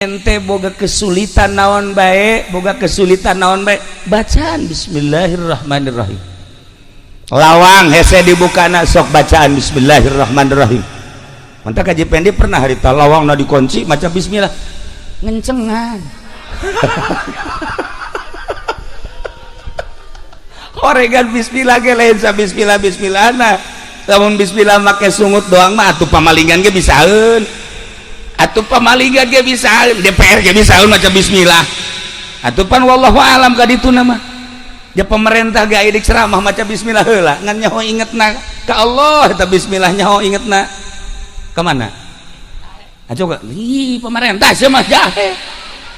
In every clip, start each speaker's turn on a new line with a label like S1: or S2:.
S1: Ente boga kesulitan naon bae, boga kesulitan naon bae, bacaan bismillahirrahmanirrahim. Lawang hese dibukana sok bacaan bismillahirrahmanirrahim. Mantap Haji Pendi pernah harita lawang na dikunci maca bismillah ngencengan. Oregan bismillah ge lain sa bismillah bismillahna. Lamun bismillah make sungut doang mah atuh pamalingan ge bisaeun. Atuh pamalingan ge bisaeun, DPR ge bisaeun maca bismillah. Atuh pan wallahu alam ka ditu mah. Ja pemerintah ge aya ceramah maca bismillah heula, ngan nyaho ingetna ka Allah eta bismillah nyaho ingetna. Ka mana? Aco ih pemerintah sia mah jahe.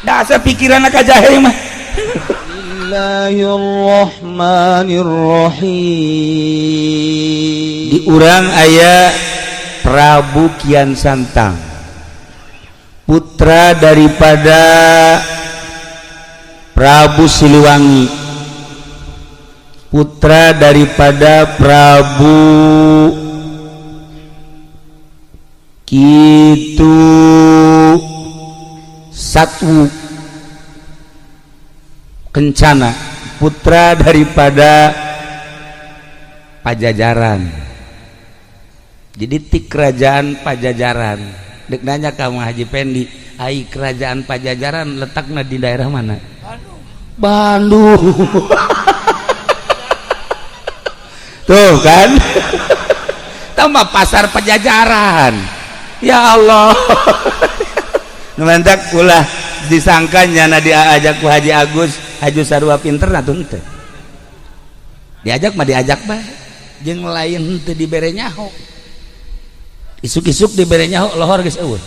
S1: Dasar pikiranna ka jahe mah.
S2: Bismillahirrahmanirrahim.
S1: Di urang aya Prabu Kian Santang, putra daripada Prabu Siliwangi, putra daripada Prabu Kitu Satwu Kencana, putra daripada Pajajaran. Jadi ti kerajaan Pajajaran. Dek nanya kamu Haji Pendi, ai kerajaan Pajajaran letaknya di daerah mana? Bandung. Tuh kan? Tambah pasar Pajajaran. Ya Allah. Mantak ulah disangka nyana diajak ku Haji Agus, Haji sarua pinter atuh henteu. Diajak mah diajak bae. Jeung lain henteu dibere nyaho. Isuk-isuk dibere nyaho lohor geus eueuh.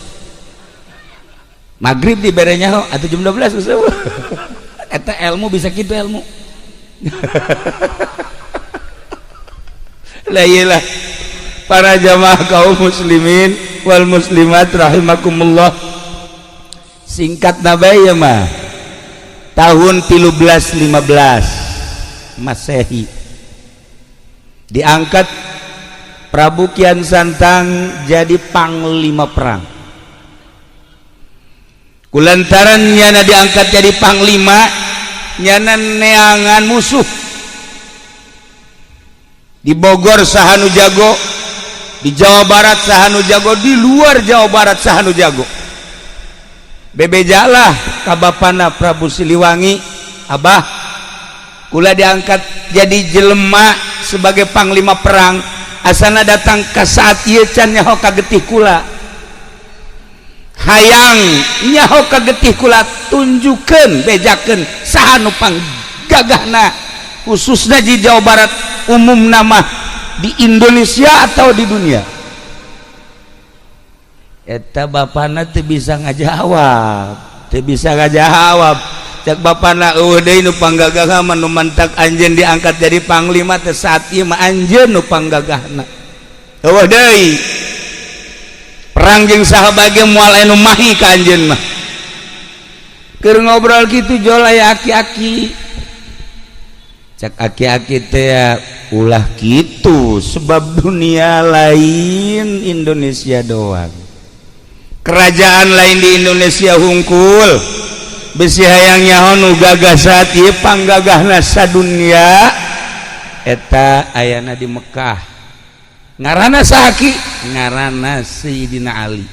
S1: Magrib dibere nyaho atuh jam 12 geus eueuh. Eta ilmu bisa kitu ilmu. Lah iyalah para jamaah kaum muslimin wal muslimat rahimakumullah. Singkat nabai ya mah tahun 1315 Masehi diangkat Prabu Kian Santang jadi panglima perang. Kulantaran nyana diangkat jadi panglima, nyana neangan musuh di Bogor sahanu jago, di Jawa Barat sahanu jago, di luar Jawa Barat sahanu jago. Bebejalah ka bapana Prabu Siliwangi, abah kula diangkat jadi jelema sebagai panglima perang, asana datang ke saat ieu can nyaho ka getih kula, hayang nyaho ka getih kula, tunjukkeun bejakeun saha nu panggagahna khususna di Jawa Barat, umum nama di Indonesia atau di dunia. Eta bapana teu bisa ngajawab, teu bisa ngajawab. Cek bapana eueuh deui nu panggagahna mah nu mantak anjeun diangkat jadi panglima teh saat ieu mah anjeun nu panggagahna. Eueuh deui. Perang jeung saha bage moal aya nu mahi ka anjeun mah. Keur ngobrol kitu jol aya aki-aki. Cek aki-aki teh ulah kitu sebab dunia lain Indonesia doang. Kerajaan lain di Indonesia hungkul besi hayang nyaho nu gagah saat ieu panggagahna sadunya eta ayana di Mekah. Ngaranna saha ki? Ngaranna Sayyidina Ali.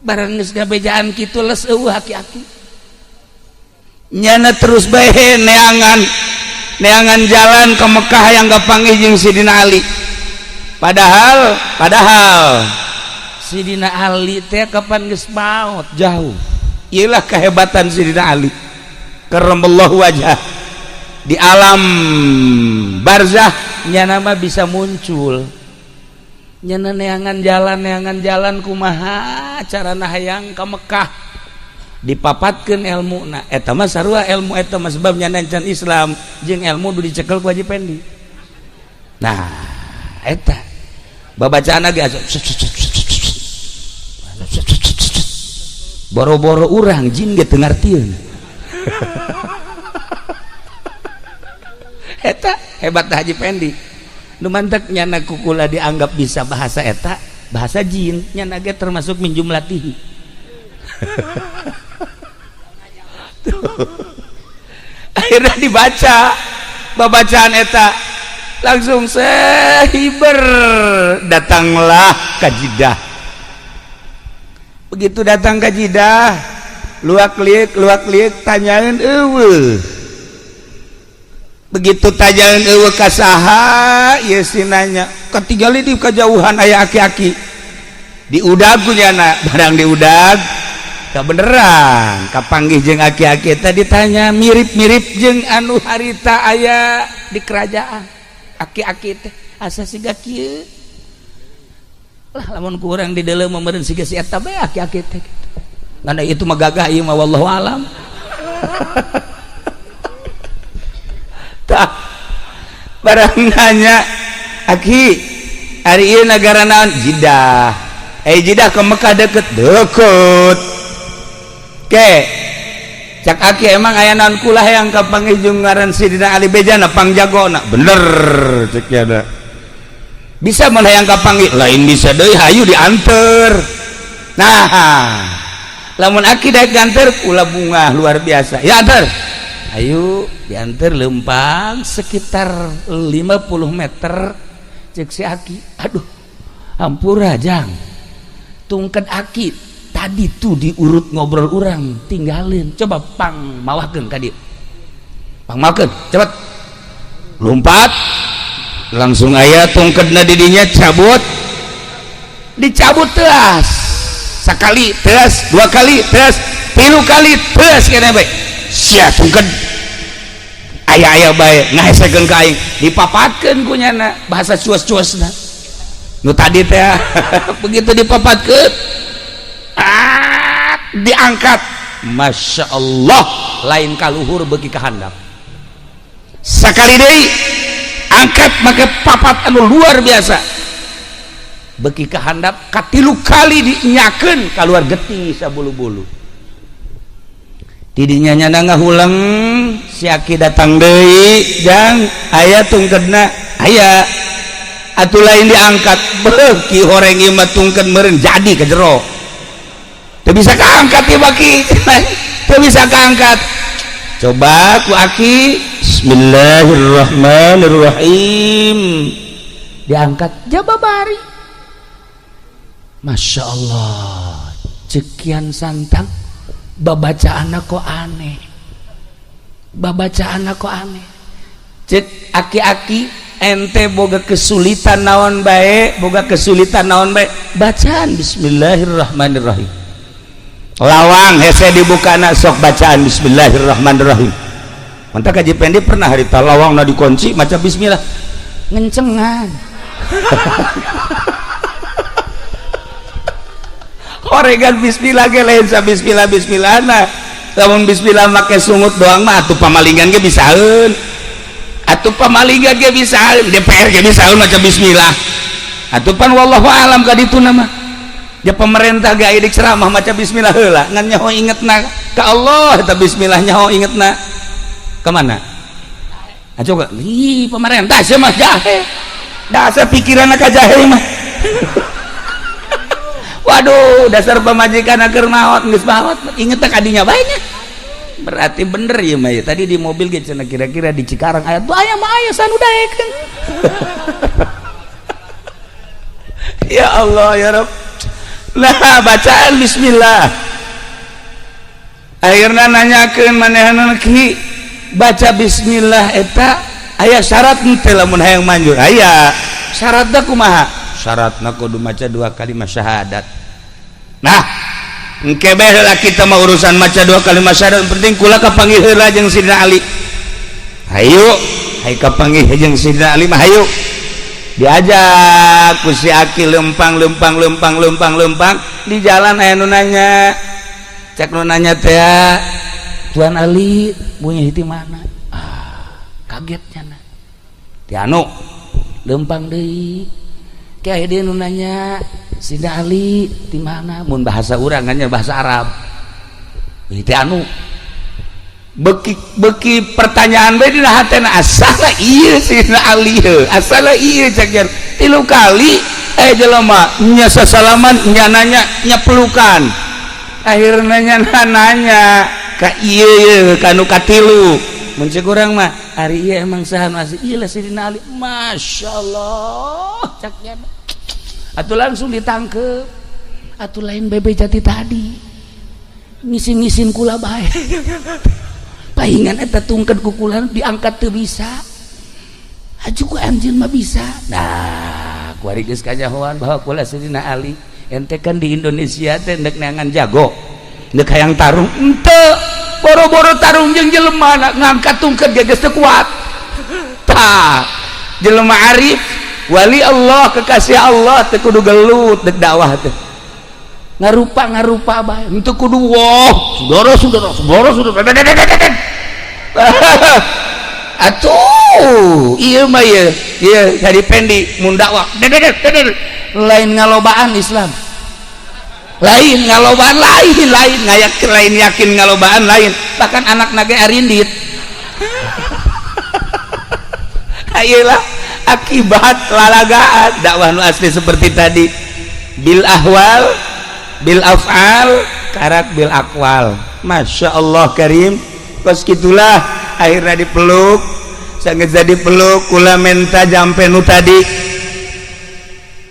S1: Barang geus gabejaan kitu les eueuh aki-aki. Nyana terus bae neangan neangan jalan ke Mekah yang kapanggih jeung Sayyidina Ali. Padahal Sidina Ali teh kapan geus maot jauh. Iyalah kehebatan Sidina Ali karramallahu wajah. Di alam barzah nyana mah bisa muncul. Nyana neangan jalan kumaha carana hayang ka Mekah. Dipapatkeun ilmuna. Eta mah sarua ilmu eta mah sebab nyana can Islam jeung ilmu nu dicekel ku Haji Pendi. Nah, eta babacaan ge boro-boro urang jin ge teu ngartieun. Eta hebat Haji Pendi. Nu mantak nyana kukula dianggap bisa bahasa eta, bahasa jin, nyana ge termasuk min jumlatihi. Tuh. Akhirnya dibaca babacaan eta langsung sehiber datanglah ka Jidah. Begitu datang ke Jidah, luak liuk tanyain eueuh. Begitu tanyain eueuh ka saha ieu si nanya, katinggali di kejauhan aya aki-aki. Diudag ku nyana, barang diudag kebeneran kapanggih jeung aki-aki eta ditanya mirip-mirip jeung anu harita aya di kerajaan. Aki-aki teh asa siga kieu lah, lamun kurang di dalam meureun siga si eta bae aki-aki teh gitu. Ngan itu mah gagah ieu mah wallahu alam. Tah barang nanya aki ari ieu nagara naon? Jidah. Jidah ke Mekah deket deket. Ke cak aki emang aya naon kula hayang kapanggih jeung ngaran Sidina Ali bejana pangjagona. Bener cek nya. Bisa mun hayang kapanggih lain bisa deui hayu dianter. Nah lamun aki daek nganter kula bunga luar biasa. Ya anter. Ayo dianter lempang sekitar 50 meter cek si aki. Aduh hampura jang. Tungket aki tadi tuh diurut ngobrol orang tinggalin, coba pang mawahkeun ka dieu, pang mawahkeun cepet lompat langsung aya tungketna didinya cabut, dicabut teas sekali teas dua kali teas tilu kali teas kene bae sia tungket aya-aya bae ngahesekeun ka aing dipapatkeun ku nyana bahasa cuas-cuasna nu tadi teh. Begitu dipapatkeun diangkat, Masya Allah lain kaluhur bagi kehandap sekali deui angkat make papat anu luar biasa beki kehandap katilu kali dinyakeun keluar getih sabulu-bulu tidinya nyana ngahuleng si aki datang deui jang aya tungkedna aya atuh lain diangkat beuki horeng ieu mah tungked meureun jadi ke jero teu bisa kaangkat ieu baki teu bisa kaangkat. Coba ku aki bismillahirrahmanirrahim diangkat jababari. Masya Allah cekian santang babacaan kok aneh, babacaan kok aneh. Cek aki-aki ente boga kesulitan naon bae, boga kesulitan naon bae, bacaan bismillahirrahmanirrahim. Lawang hese dibukana sok bacaan bismillahirrahmanirrahim. Mantap Kaji Pendi pernah harita lawang na dikunci maca bismillah ngencengan. Oregan bismillah ge lain sa bismillah bismillahna. Lamun bismillah make sungut doang mah atuh pamalingan ge bisaeun. Atuh pamalingan ge bisaeun, DPR ge bisaeun maca bismillah. Atuh pan wallahu alam ka dituna mah. Ya pemerintah ge aya di ceramah maca bismillah heula ngan nyaho ingetna ka Allah eta bismillah nyaho ingetna. Ka mana? Ah coba ih pemerintah sia mah jahe. Dasar pikiranna ka jahe mah. Waduh, dasar pamajikan keur maot geus maot inget ka dinya bae nya. Berarti bener ieu mah tadi di mobil ge cenah kira-kira di Cikarang aya tuh aya mah aya sanu daekeun. Ya Allah ya Rabb. Nah, bacaan bismillah. Akhirna nanyakeun manehna ki baca bismillah eta aya syarat henteu lamun hayang manjur? Aya. Syaratna kumaha? Syaratna kudu maca dua kalimat syahadat. Nah, engke bae heula kita mah urusan maca dua kalimat syahadat, penting kula kapanggih heula jeung Sidina Ali. Hayu, hayu kapanggih jeung Sidina Ali mah hayu. Diajak ku si aki lempang lempang lempang lempang lempang di jalan aya nu nanya. Cek nu nanya teh, Tuan Ali punya di mana? Ah, kagetnya na. Ti anu lempang deui. Kayak dia nu nanya, Sidina Ali di mana? Mun bahasa urang kan bahasa Arab. Ti anu beki beki pertanyaan bae dina hatena asala ieu Sidina Ali heuh, asala ieu cek jan. Tilu kali jelema nya sasalaman nya nanya nya pelukan. Akhirnya nanya ka ieu ka nu katilu. Mun cek urang mah, ari ieu emang saha nu asli? Ieu lah Sidina Ali. Masyaallah, cak nya. Atuh langsung ditangkep. Atuh lain bebe jati tadi. Ngisin-ngisin kula bae. Paingan eta tungkeun ku kula diangkat teu bisa. Aju ku anjeun mah bisa. Nah, kuari geus kanyahoan bahwa kula Sidina Ali. Ente kan di Indonesia teh ndek neangan jago. Ndek hayang tarung ente. Boro-boro tarung jeung jelema ngangkat tungkeun ge geus teu kuat. Tah, jelema arif, wali Allah, kekasih Allah teu kudu gelut dek dakwah teh. Ngarupa-ngarupa bae, henteu kudu wah, saudara saudara saudara saudara. Atuh, ieu mah ieu, ieu jadi pendi mun dakwah. Lain ngalobaan Islam. Lain ngalobaan, lain lain ngayak, lain yakin ngalobaan, lain bahkan anak nage arindit. Ayolah akibat lalagaan dakwah nu asli seperti tadi, bil ahwal, bil af'al, karak bil aqwal. Masya Allah karim. Pas gitulah akhirnya dipeluk, sangat jadi peluk kula menta jampe nu tadi.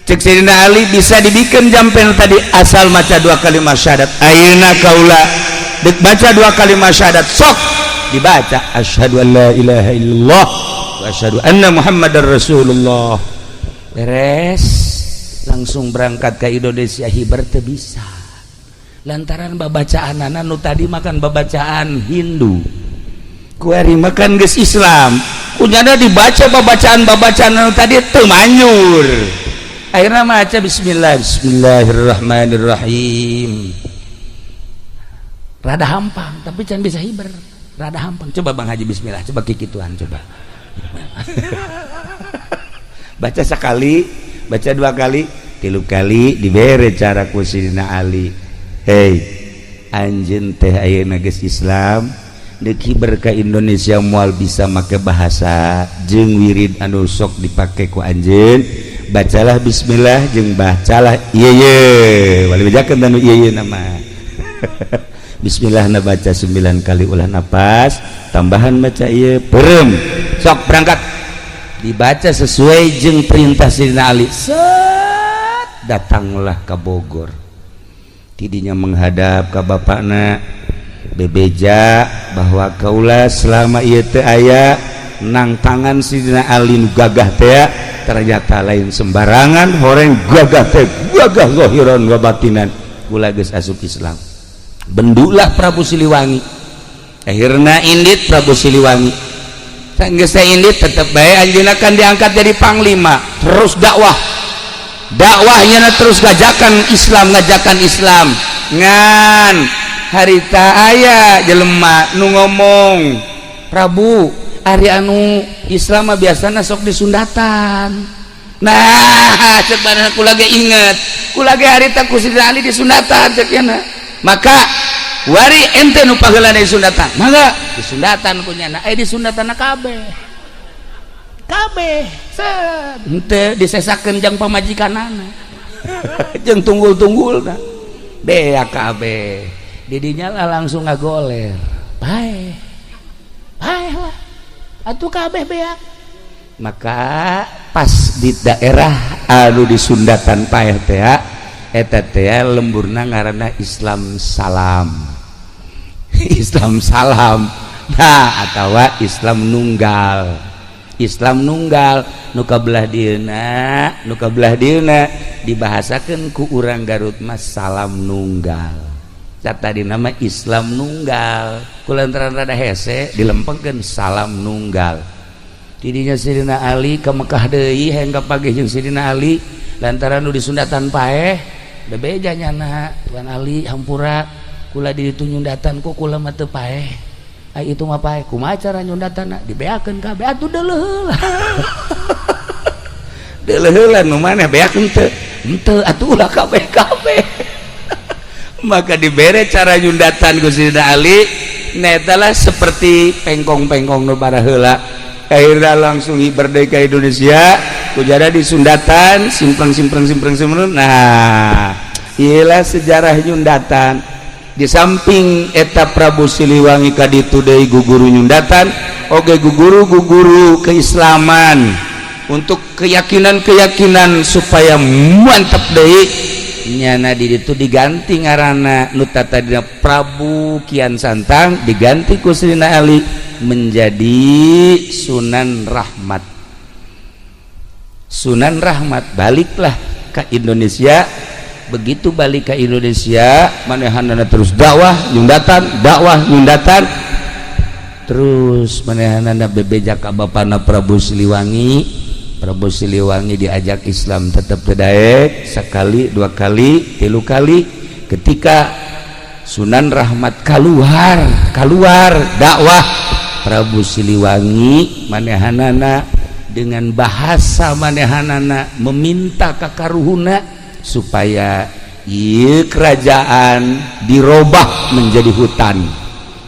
S1: Cek Sayyidina Ali bisa dibikin jampen tadi asal maca dua kalimat syahadat. Ayeuna kaula dek baca dua kalimat syahadat, sok dibaca asyhadu an la ilaha illallah wa asyhadu anna muhammadar rasulullah. Beres, langsung berangkat ke Indonesia. Hiber teu bisa lantaran babacaanana nu tadi makan babacaan Hindu, kuari makan geus Islam, kunyana dibaca babacaan-babacaan nu tadi teu manjur. Akhirnya maca bismillah, bismillahirrahmanirrahim. Rada hampang tapi can bisa hiber, rada hampang. Coba Bang Haji bismillah, coba kikituan coba. Baca sekali, baca dua kali, tilu kali, dibere cara ku Sidina Ali. Hei, anjeun teh ayeuna geus Islam, deuk hiber ka Indonesia moal bisa make bahasa jeung wirid anu sok dipake ku anjeun. Bacalah bismillah jeung bacalah ieu ye wali bejakeun anu ieu ye nama. Bismillah na baca 9 kali ulah napas, tambahan baca ieu perem, sok berangkat. Dibaca sesuai jeung perintah Sidina Ali. Set, datanglah ke Bogor. Tidinya menghadap ke bapakna, bebeja bahwa kaula selama ieu teu aya nang tangan Sidina Ali nu gagah teh ternyata lain sembarangan, horeng gagah teh gagah zahiran wa batinan. Kula geus asup Islam. Bendulah Prabu Siliwangi. Akhirna indit Prabu Siliwangi. Sanggeus indit tetep bae anjeunna kan diangkat jadi panglima, terus dakwah. Dakwahnya terus ngajakan Islam, ngajakan Islam. Ngan harita aya jelema nu ngomong, Prabu, ari anu Islam mah biasana sok disundatan. Nah, cek badan kula ge inget, kula ge harita ku Sidina Ali disundatan cek nya. Maka wari ente nu paheulana disundatan, mangga disundatan ku nyana, eh disundatanna kabeh. Kabeh set henteu disesakeun jang pamajikanana. Jeung tunggul-tunggulna. Bea kabeh. Didinya lah langsung ngagoler. Paeh. Paeh lah. Atuh kabeh beak. Maka pas di daerah anu disundatan paeh teh eta teh lemburna ngaranna Islam Salam. Islam Salam. Nah, atawa Islam Nunggal. Islam Nunggal nu kabelah dieuna, nu kabelah dieuna dibahasakeun ku urang Garut mah Salam Nunggal. Tadi nama Islam Nunggal kulantaran rada hese dilempengkeun Salam Nunggal. Tidinya Sidina Ali ke Mekah deui hayang kapagih jeung Sidina Ali lantaran nu disundatan paeh bebeja nyana, Tuan Ali hampura kula di ditu nyundatan ku kula mah teu paeh. Ai itu mah paeh, kumaha cara nyundatanna? Dibeakeun kabeh atuh deuleuh heula. Deuleuh heula nu maneh beak henteu? Henteu atuh ulah kabeh kabeh. Maka dibere cara nyundatan ku Sidina Ali netalah seperti pengkong-pengkong nu baraheula. Akhirnya langsung merdeka Indonesia kujada disundatan simpreng simpreng simpreng simpreng. Nah, iyalah sejarah nyundatan. Di samping eta Prabu Siliwangi ka ditu deui guguru nyundatan oge, guguru-guguru keislaman untuk keyakinan-keyakinan supaya mantap deui. Nyana di ditu diganti ngaranna, nu tadina Prabu Kian Santang diganti ku Sayyidina Ali menjadi Sunan Rahmat. Sunan Rahmat baliklah ke Indonesia. Begitu balik ke Indonesia, manehanana terus dakwah nyundatan, dakwah nyundatan terus. Manehanana bebeja ka bapana Prabu Siliwangi. Prabu Siliwangi diajak Islam tetap daek, sekali, dua kali, tilu kali. Ketika Sunan Rahmat keluar keluar dakwah, Prabu Siliwangi manehanana dengan bahasa manehanana meminta ka karuhuna supaya ieu kerajaan dirobah menjadi hutan.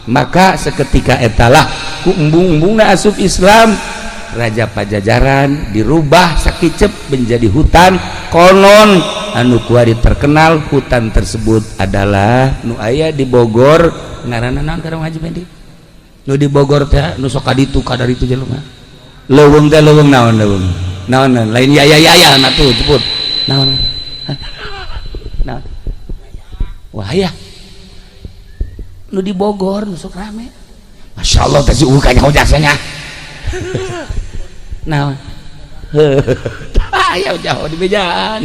S1: Maka seketika etalah ku embung-embungna asup Islam. Raja Pajajaran dirubah sakicep menjadi hutan. Konon anu kuari terkenal hutan tersebut adalah nu aya di Bogor. Ngaranna naon, Karang Haji Pendi? Nu di Bogor teh, nu sok kaditu kadaritu jelema, leuweung teh, leuweung naon, leuweung naon, lain ya ya ya ya, nah tuh ceput, naon naon? Wah ya, nu di Bogor nu sok rame. Masya Allah teh, si kanyaho jasanya naon? Aya jauh di bejaan.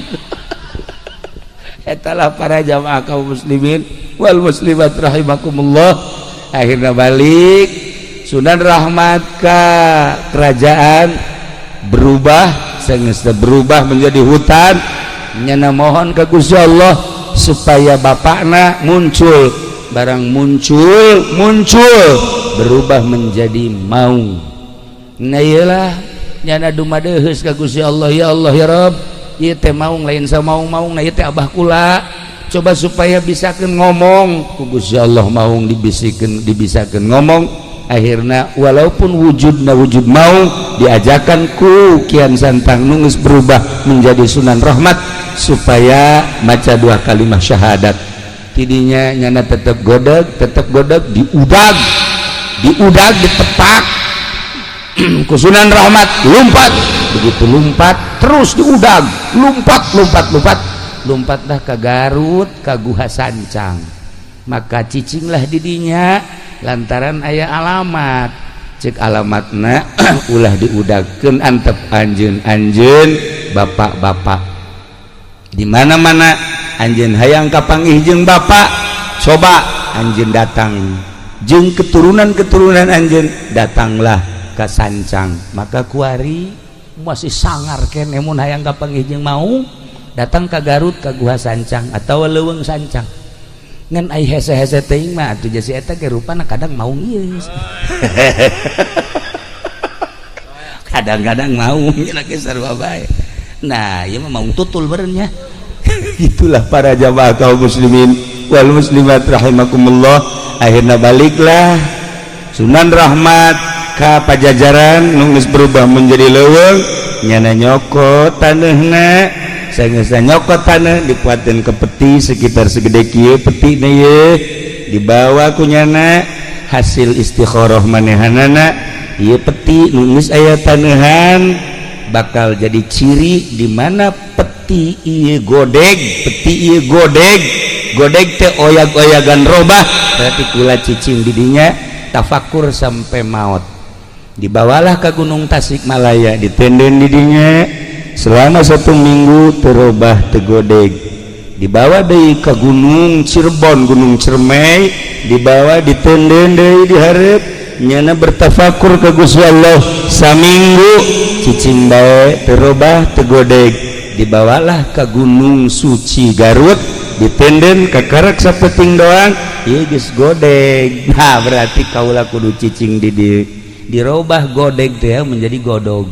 S1: Etalah para jamaah kaum muslimin wal muslimat rahimakumullah. Akhirnya balik Sunan Rahmat ke kerajaan, berubah, sengesta berubah menjadi hutan. Nyana mohon ke Gusti Allah supaya bapakna muncul. Barang muncul, muncul berubah menjadi maung. Nah, iyalah, nyana dumadeheus ka Gusti Allah, "Ya Allah, ya Rabb, ieu teh maung lain samaung-maung, nah ieu teh abah kula. Coba supaya bisakeun ngomong." Ku Gusti Allah maung dibisikeun, dibisakeun ngomong. Akhirnya walaupun wujudna wujud maung, diajakan ku Kian Santang nu geus berubah menjadi Sunan Rahmat supaya maca dua kalimat syahadat. Tidinya nyana tetap godeg, tetap godeg, diudag, diudag, ditepak ku Sunan Rahmat, lompat. Begitu lompat, terus diudag, lompat, lompat, lompat, lompatlah ke Garut, ke Guha Sancang. Maka cicinglah didinya lantaran aya alamat. Cek alamatna, "Ulah diudagkeun, antep anjeun anjeun bapak-bapak. Di mana-mana anjeun hayang kapanggih jeung bapak, coba anjeun datang jeung keturunan-keturunan anjeun, datanglah ke Sancang." Maka kuari masih sangar kene mun hayang kapanggih jeung maung, datang ke Garut, ke Guha Sancang atau Leuweung Sancang. Ngan ai hese-hese teuing mah atuh jasi eta ge rupana kadang maung ieu, kadang-kadang maung nya sarua bae. Nah, ieu mah maung tutul berennya. Itulah para jamaah kaum muslimin wal muslimat rahimakumullah. Akhirnya baliklah Sunan Rahmat ka Pajajaran nu geus berubah menjadi leuweung. Nyana nyokot taneuhna. Sanggeusna nyokot taneuh, dikuatin ke peti sekitar segede kieu peti ye, dibawa ku nyana. Hasil istikharah manehanana, ieu peti nu geus aya taneuhan bakal jadi ciri di mana peti ieu godeg. Peti ieu godeg, godeg teh oyag-oyagan robah, berarti kula cicing didinya tafakur sampai maut. Dibawalah ke Gunung Tasikmalaya, ditenden didinya selama satu minggu, terobah, teu godeg. Dibawa deui ke Gunung Cirebon, Gunung Ciremai, dibawa, ditenden deui dihareup. Nyana bertafakur ke Gusti Allah saminggu, cicing bae, terobah, teu godeg. Dibawalah ke Gunung Suci Garut, ditenden ke karak sapeting doang, ieu geus godeg. Nah, berarti kaula kudu cicing di dieu. Dirobah godeg teh menjadi godog.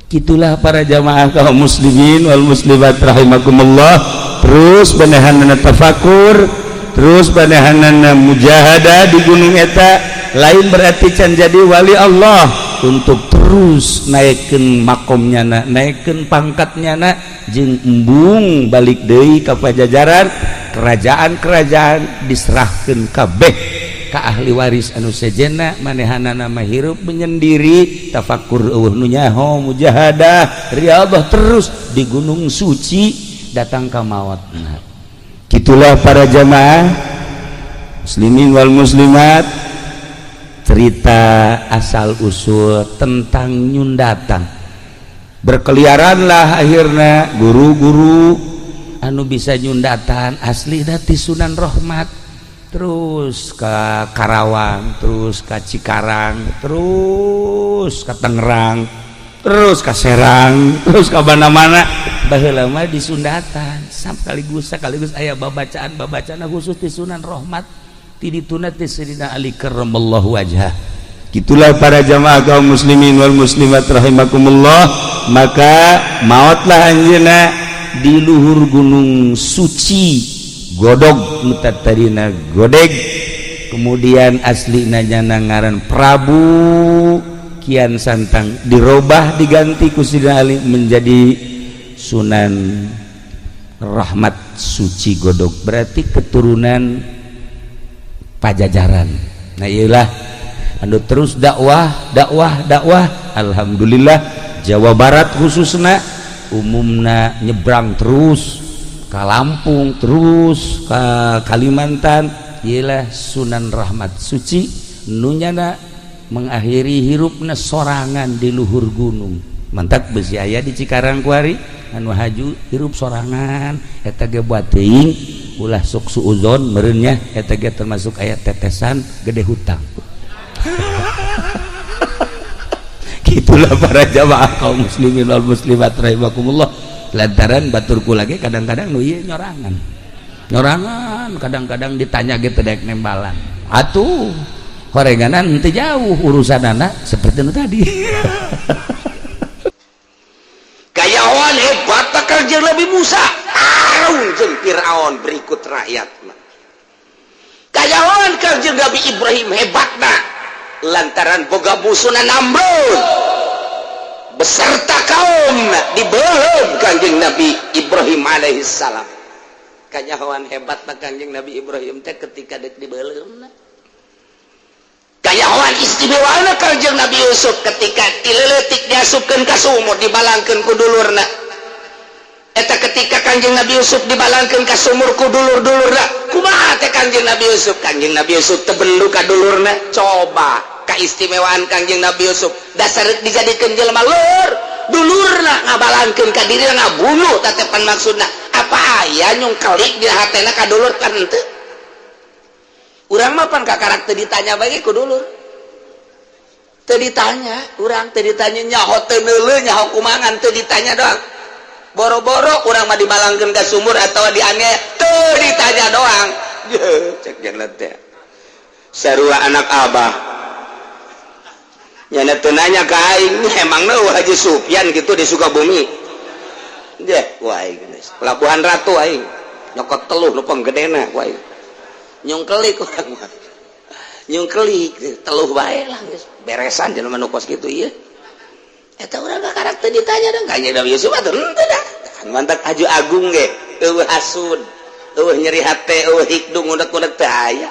S1: Gitulah para jamaah kaum muslimin wal muslimat rahimakumullah. Terus manehanana tafakur, terus manehanana mujahadah di gunung eta. Lain berarti can jadi wali Allah, untuk terus naikkan makomnya na, naikkan pangkatnya na, jeung embung balik deui ka Pajajaran. Kerajaan-kerajaan diserahkan kabeh ka ahli waris anu sejenna. Manehanana mah hirup menyendiri, tafakur, euweuh nu nyaho, mujahadah, riyadhah terus di Gunung Suci, datang ka maotna. Gitulah, para jamaah muslimin wal muslimat, cerita asal usul tentang nyundatan. Berkeliaranlah akhirnya guru-guru anu bisa nyundatan asli dati Sunan Rahmat, terus ke Karawang, terus ke Cikarang, terus ke Tangerang, terus ke Serang, terus ke mana-mana. Baheula mah disundatan sekaligus sekaligus aya babacaan babacaan khusus di Sunan Rahmat, ti dituna ti Sayyidina Ali karramallahu wajhah. Gitulah, para jamaah kaum muslimin wal muslimat rahimakumullah. Maka maotlah anjeunna di luhur Gunung Suci Godog, nu tadina Godeg. Kemudian asli nyana ngaran Prabu Kian Santang, dirubah, diganti ku Sidina Ali menjadi Sunan Rahmat Suci Godog, berarti keturunan Pajajaran. Nah, iyalah anu terus dakwah, dakwah, dakwah. Alhamdulillah, Jawa Barat khususnya, umumna nyebrang terus ke Lampung, terus ke Kalimantan. Ialah Sunan Rahmat Suci nunyana mengakhiri hirupna sorangan di luhur gunung. Mantak besi aya di Cikarang kuari anu haju hirup sorangan. Eta ge buat teuing ulah sok suuzon meureun nya, eta ge termasuk aya tetesan gede hutang. Itulah, para jamaah kaum muslimin wal muslimat rahimakumullah, lantaran baturku lagi kadang-kadang nu ieu nyorangan nyorangan, kadang-kadang ditanya gitu dek nembalan atuh horenganan henteu jauh urusan anak seperti nu tadi.
S2: Kayawan hebat kerja Nabi Musa tarung jeung Firaun berikut rakyat. Kayawan kerja Nabi Ibrahim hebatna lantaran boga musuhna Namrud beserta kaum, dibeuleum Kanjeng Nabi Ibrahim alaihissalam. Kanyahoan hebat Kanjeng Nabi Ibrahim teh ketika dek dibeuleum. Kanyahoan istimewa Kanjeng Nabi Yusuf ketika ti leutik diasupkeun ka sumur, dibalangkeun ku dulurna. Eta ketika Kanjeng Nabi Yusuf dibalangkeun ka sumur ku dulur-dulurna, kumaha teh Kanjeng Nabi Yusuf? Kanjeng Nabi Yusuf teu bendu ka dulurna. Coba keistimewaan Kanjeng Nabi Yusuf, dasar dijadikeun jelema lur, dulurna ngabalangkeun ka diri, ngabunuh tatepan. Maksudna apa aya nyungkelik di hatena ka dulur? Kan henteu. Urang mah pan kakarak teu ditanya bagi ku dulur, teu ditanya urang, teu ditanya. Nyaho teu neuleuh, nyaho kumangan, teu ditanya doang. Boro-boro urang mah dibalangkeun ka sumur atau dianiaya, teu ditanya doang. Cek jeung teh sarua anak abah nyana teu nanya ka aing. Emangna Haji Sufyan gitu di Sukabumi? Deh, wah, aing Pelabuhan Ratu, aing nyokot teluh nu panggedena ku aing. Nyungkelik urang mah, nyungkelik teluh bae lah, geus beresan jelema nu kos kitu ieu. Eta urang kakarak teu ditanya dong. Kanjeng Nabi Yusuf atuh henteu dah. Mantak aju agung ge euweuh hasud, euweuh nyeri hate, euweuh hikdung unek-unek, teu aya.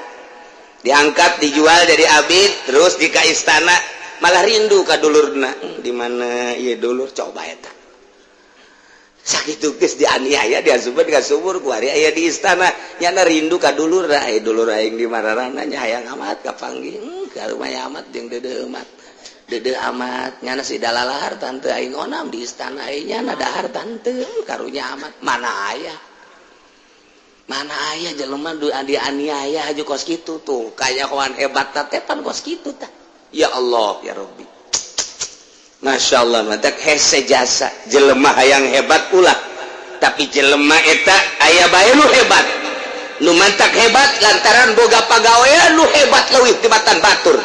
S2: Diangkat, dijual jadi abid, terus di ka istana malah rindu ka dulurna. Di mana ieu dulur? Coba eta sakitu geus dianiaya, diasupkeun ka sumur, kuari aya di istana, nyana rindu ka dulur. Aya dulur aing di mararana nya, hayang amat kapanggih. Karumaha amat jeung deudeuh amat, deudeuh amat nyana si dalalahar tante aing onam di istana aing, nyana dahar tante. Karunya amat. Mana aya, mana aya jelema du dianiaya haju kos kitu tuh? Kayahoan hebat tepan kos kitu tah. Ya Allah, ya Rabbi, Masya Allah. Mantak hese jasa jelema hayang hebat ulah, tapi jelema eta aya bae nu hebat, nu mantak hebat lantaran boga pagawean nu hebat leuwih tibatan batur.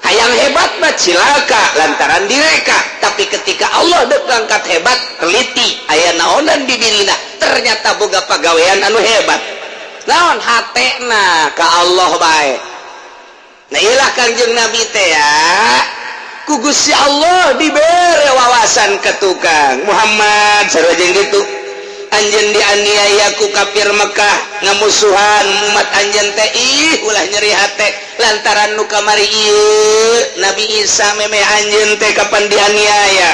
S2: Hayang hebat mah cilaka lantaran direka, tapi ketika Allah dek ngangkat hebat, teliti aya naonan di dirina, ternyata boga pagawean anu hebat. Naon hatena ka Allah bae. Nah, ilah Kangjeng Nabi teh ya ku Gusti Allah dibere wawasan ke tukang Muhammad sarua jeung gitu. Anjeun dianiaya ku kafir Mekah, ngamusuhan umat anjeun teh. Ih, ulah nyeri hate lantaran nu kamari ieu Nabi Isa memeh anjeun teh kapan dianiaya,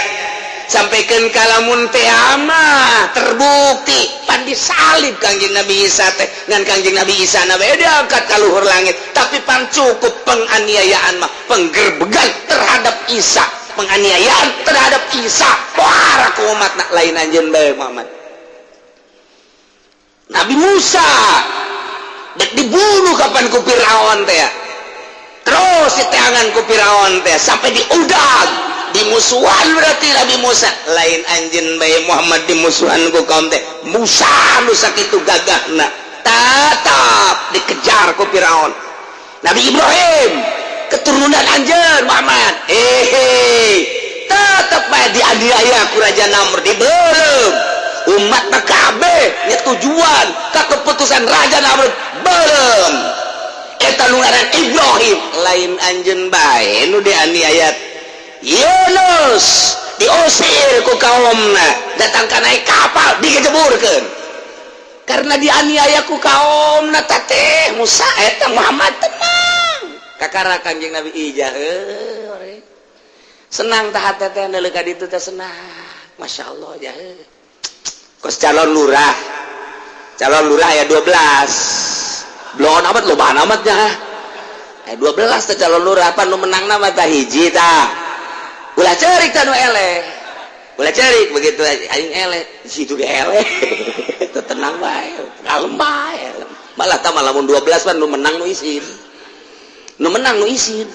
S2: sampaikan kalamun teh mah terbukti pan disalib Kangjeng Nabi Isa teh. Ngan Kangjeng Nabi Isa na diangkat ka luhur langit, tapi pan cukup penganiayaan mah, penggerbegan terhadap Isa, penganiayaan terhadap Isa para umat nak lain anjeun bae Muhammad. Nabi Musa dek dibunuh kapan ku Firaun teh, terus diteangan ku Firaun teh sampai diudag, dimusuhan. Berarti Nabi Musa lain anjeun bae Muhammad dimusuhan ku kaum teh. Musa nu sakitu gagahna tetap dikejar ku Firaun. Nabi Ibrahim keturunan anjeun Muhammad, eh tetap bae dianiaya ku Raja Namrud, dibeuleum umat PKB tujuan ke keputusan Raja Namrud belum. Eta nu ngaran Ibrahim lain anjeun bae nu dianiaya. Yunus diusir ku kaumna, datang ka naik kapal digejeburkeun karena dianiaya ku kaumna. Teh Musa eta Muhammad tenang kakara Kanjeng Nabi ijah heuh senang tah teh teh ka ditu teh senang, Masya Allah jah. Kos calon lurah, calon lurah ya 12 belum amat, loba amatnya eh 12 teh calon lurah. Apa nu menang nama tah hiji tah, ulah cerik tah nu eleh, ulah cerik begitu aing eleh situ ge eleh itu tenang bae, kalem bae. Malah tah malah mun 12 pan nu menang nu isin, nu menang nu isin,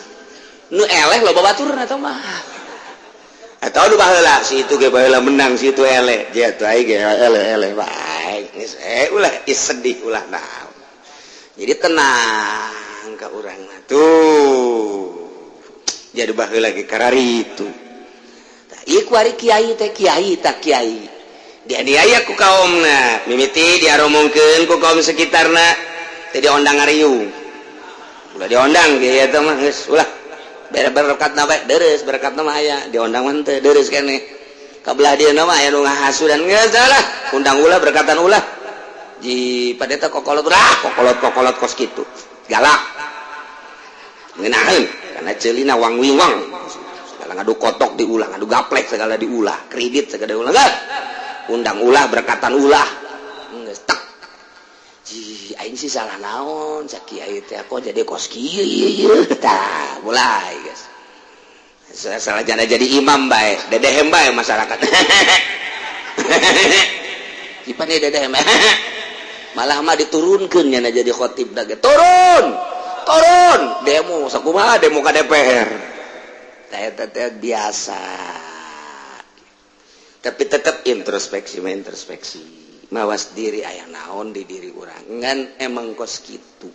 S2: nu eleh loba baturna tah mah. Atau nu baheula si itu ge baheula menang, si itu eleh dia tuh, aing ge eleh eleh bae geus eh ulah sedih, ulah naon. Jadi tenang ka urang mah tuh. Jadi baheula ge kararitu tah ieu kuari kiai teh, kiai tak kiai dianiaya ku kaumna, mimiti diaromongkeun ku kaum sekitarna teh, diondang ngariung. Ulah diondang kiai eta mah, geus ulah berkat na bae, deres berkat mah aya, diondang mah teu deres keneh. Kabelah dia mah aya nu ngahasudan, geus lah undang ulah, berkatan ulah. Ji padeta kokolot lah, kokolot kokolot kos kitu galak ngeunaheun karena ceulina wang wingwang segala, ngadu kotok diulah, ngadu gaplek segala diulah, kredit segala diulah. Geus undang ulah, berkatan ulah, geus tek. Ji aing sih salah naon cak kiai teh, kok jadi kos kieu ieu tah? Mulai guys salah jana jadi imam bae, dedehem bae masyarakat. Ipan dedehem malah mah diturunkeun nyana jadi khotib da ge turun turun demo sakumaha, demo ka DPR teh teh biasa. Tapi tetap introspeksi mah, introspeksi, mawas diri, aya naon di diri urang. Ngan emang kos kitu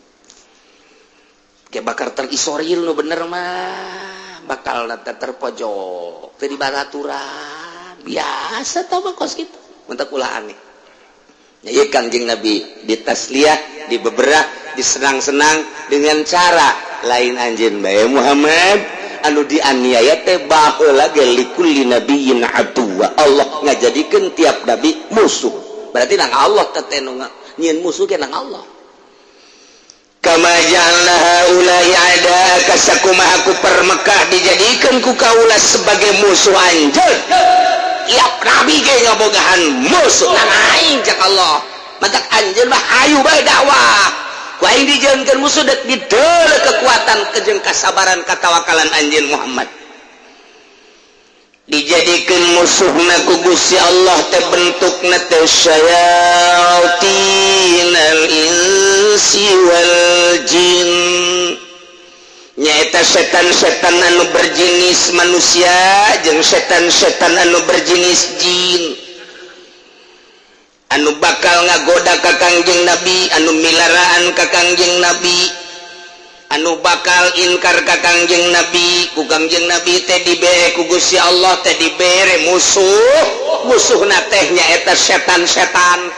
S2: kayak bakal terisolir, nu bener mah bakal nanti terpojok teu dibaraturan biasa tah mah kos kitu mentak ulah aneh. Ya, Kangjeng Nabi ditasliyah, dibeberah, disenang-senang dengan cara lain anjeun bae Muhammad anu dianiaya teh, baheula ge likulli nabiyyin aduwa. Allah ngajadikeun tiap nabi musuh, berarti nang Allah teh nu nyieun musuh ge nang Allah. Kama ja'alna haula'i a'da'aka, sakumaha ku permekah dijadikan ku kaula sebagai musuh anjeun. Tiap nabi ge ngabogahan musuh, nang aing cak Allah matak anjeun mah hayu bae dakwah, ku aing dijieunkeun musuh dek dideuleu kekuatan kejeng kasabaran katawakalan anjeun Muhammad. Dijadikan musuhna ku Gusti Allah teh bentukna teh syayatinal insi wal jin, nyaeta setan-setan anu berjenis manusia jeung setan-setan anu berjenis jin anu bakal ngagoda ka Kangjeng Nabi, anu milaraan ka Kangjeng Nabi, anu bakal inkar ka Kangjeng Nabi. Ku Kangjeng Nabi teh dibere ku Gusti Allah teh dibere musuh, musuhna teh nyaeta setan-setan.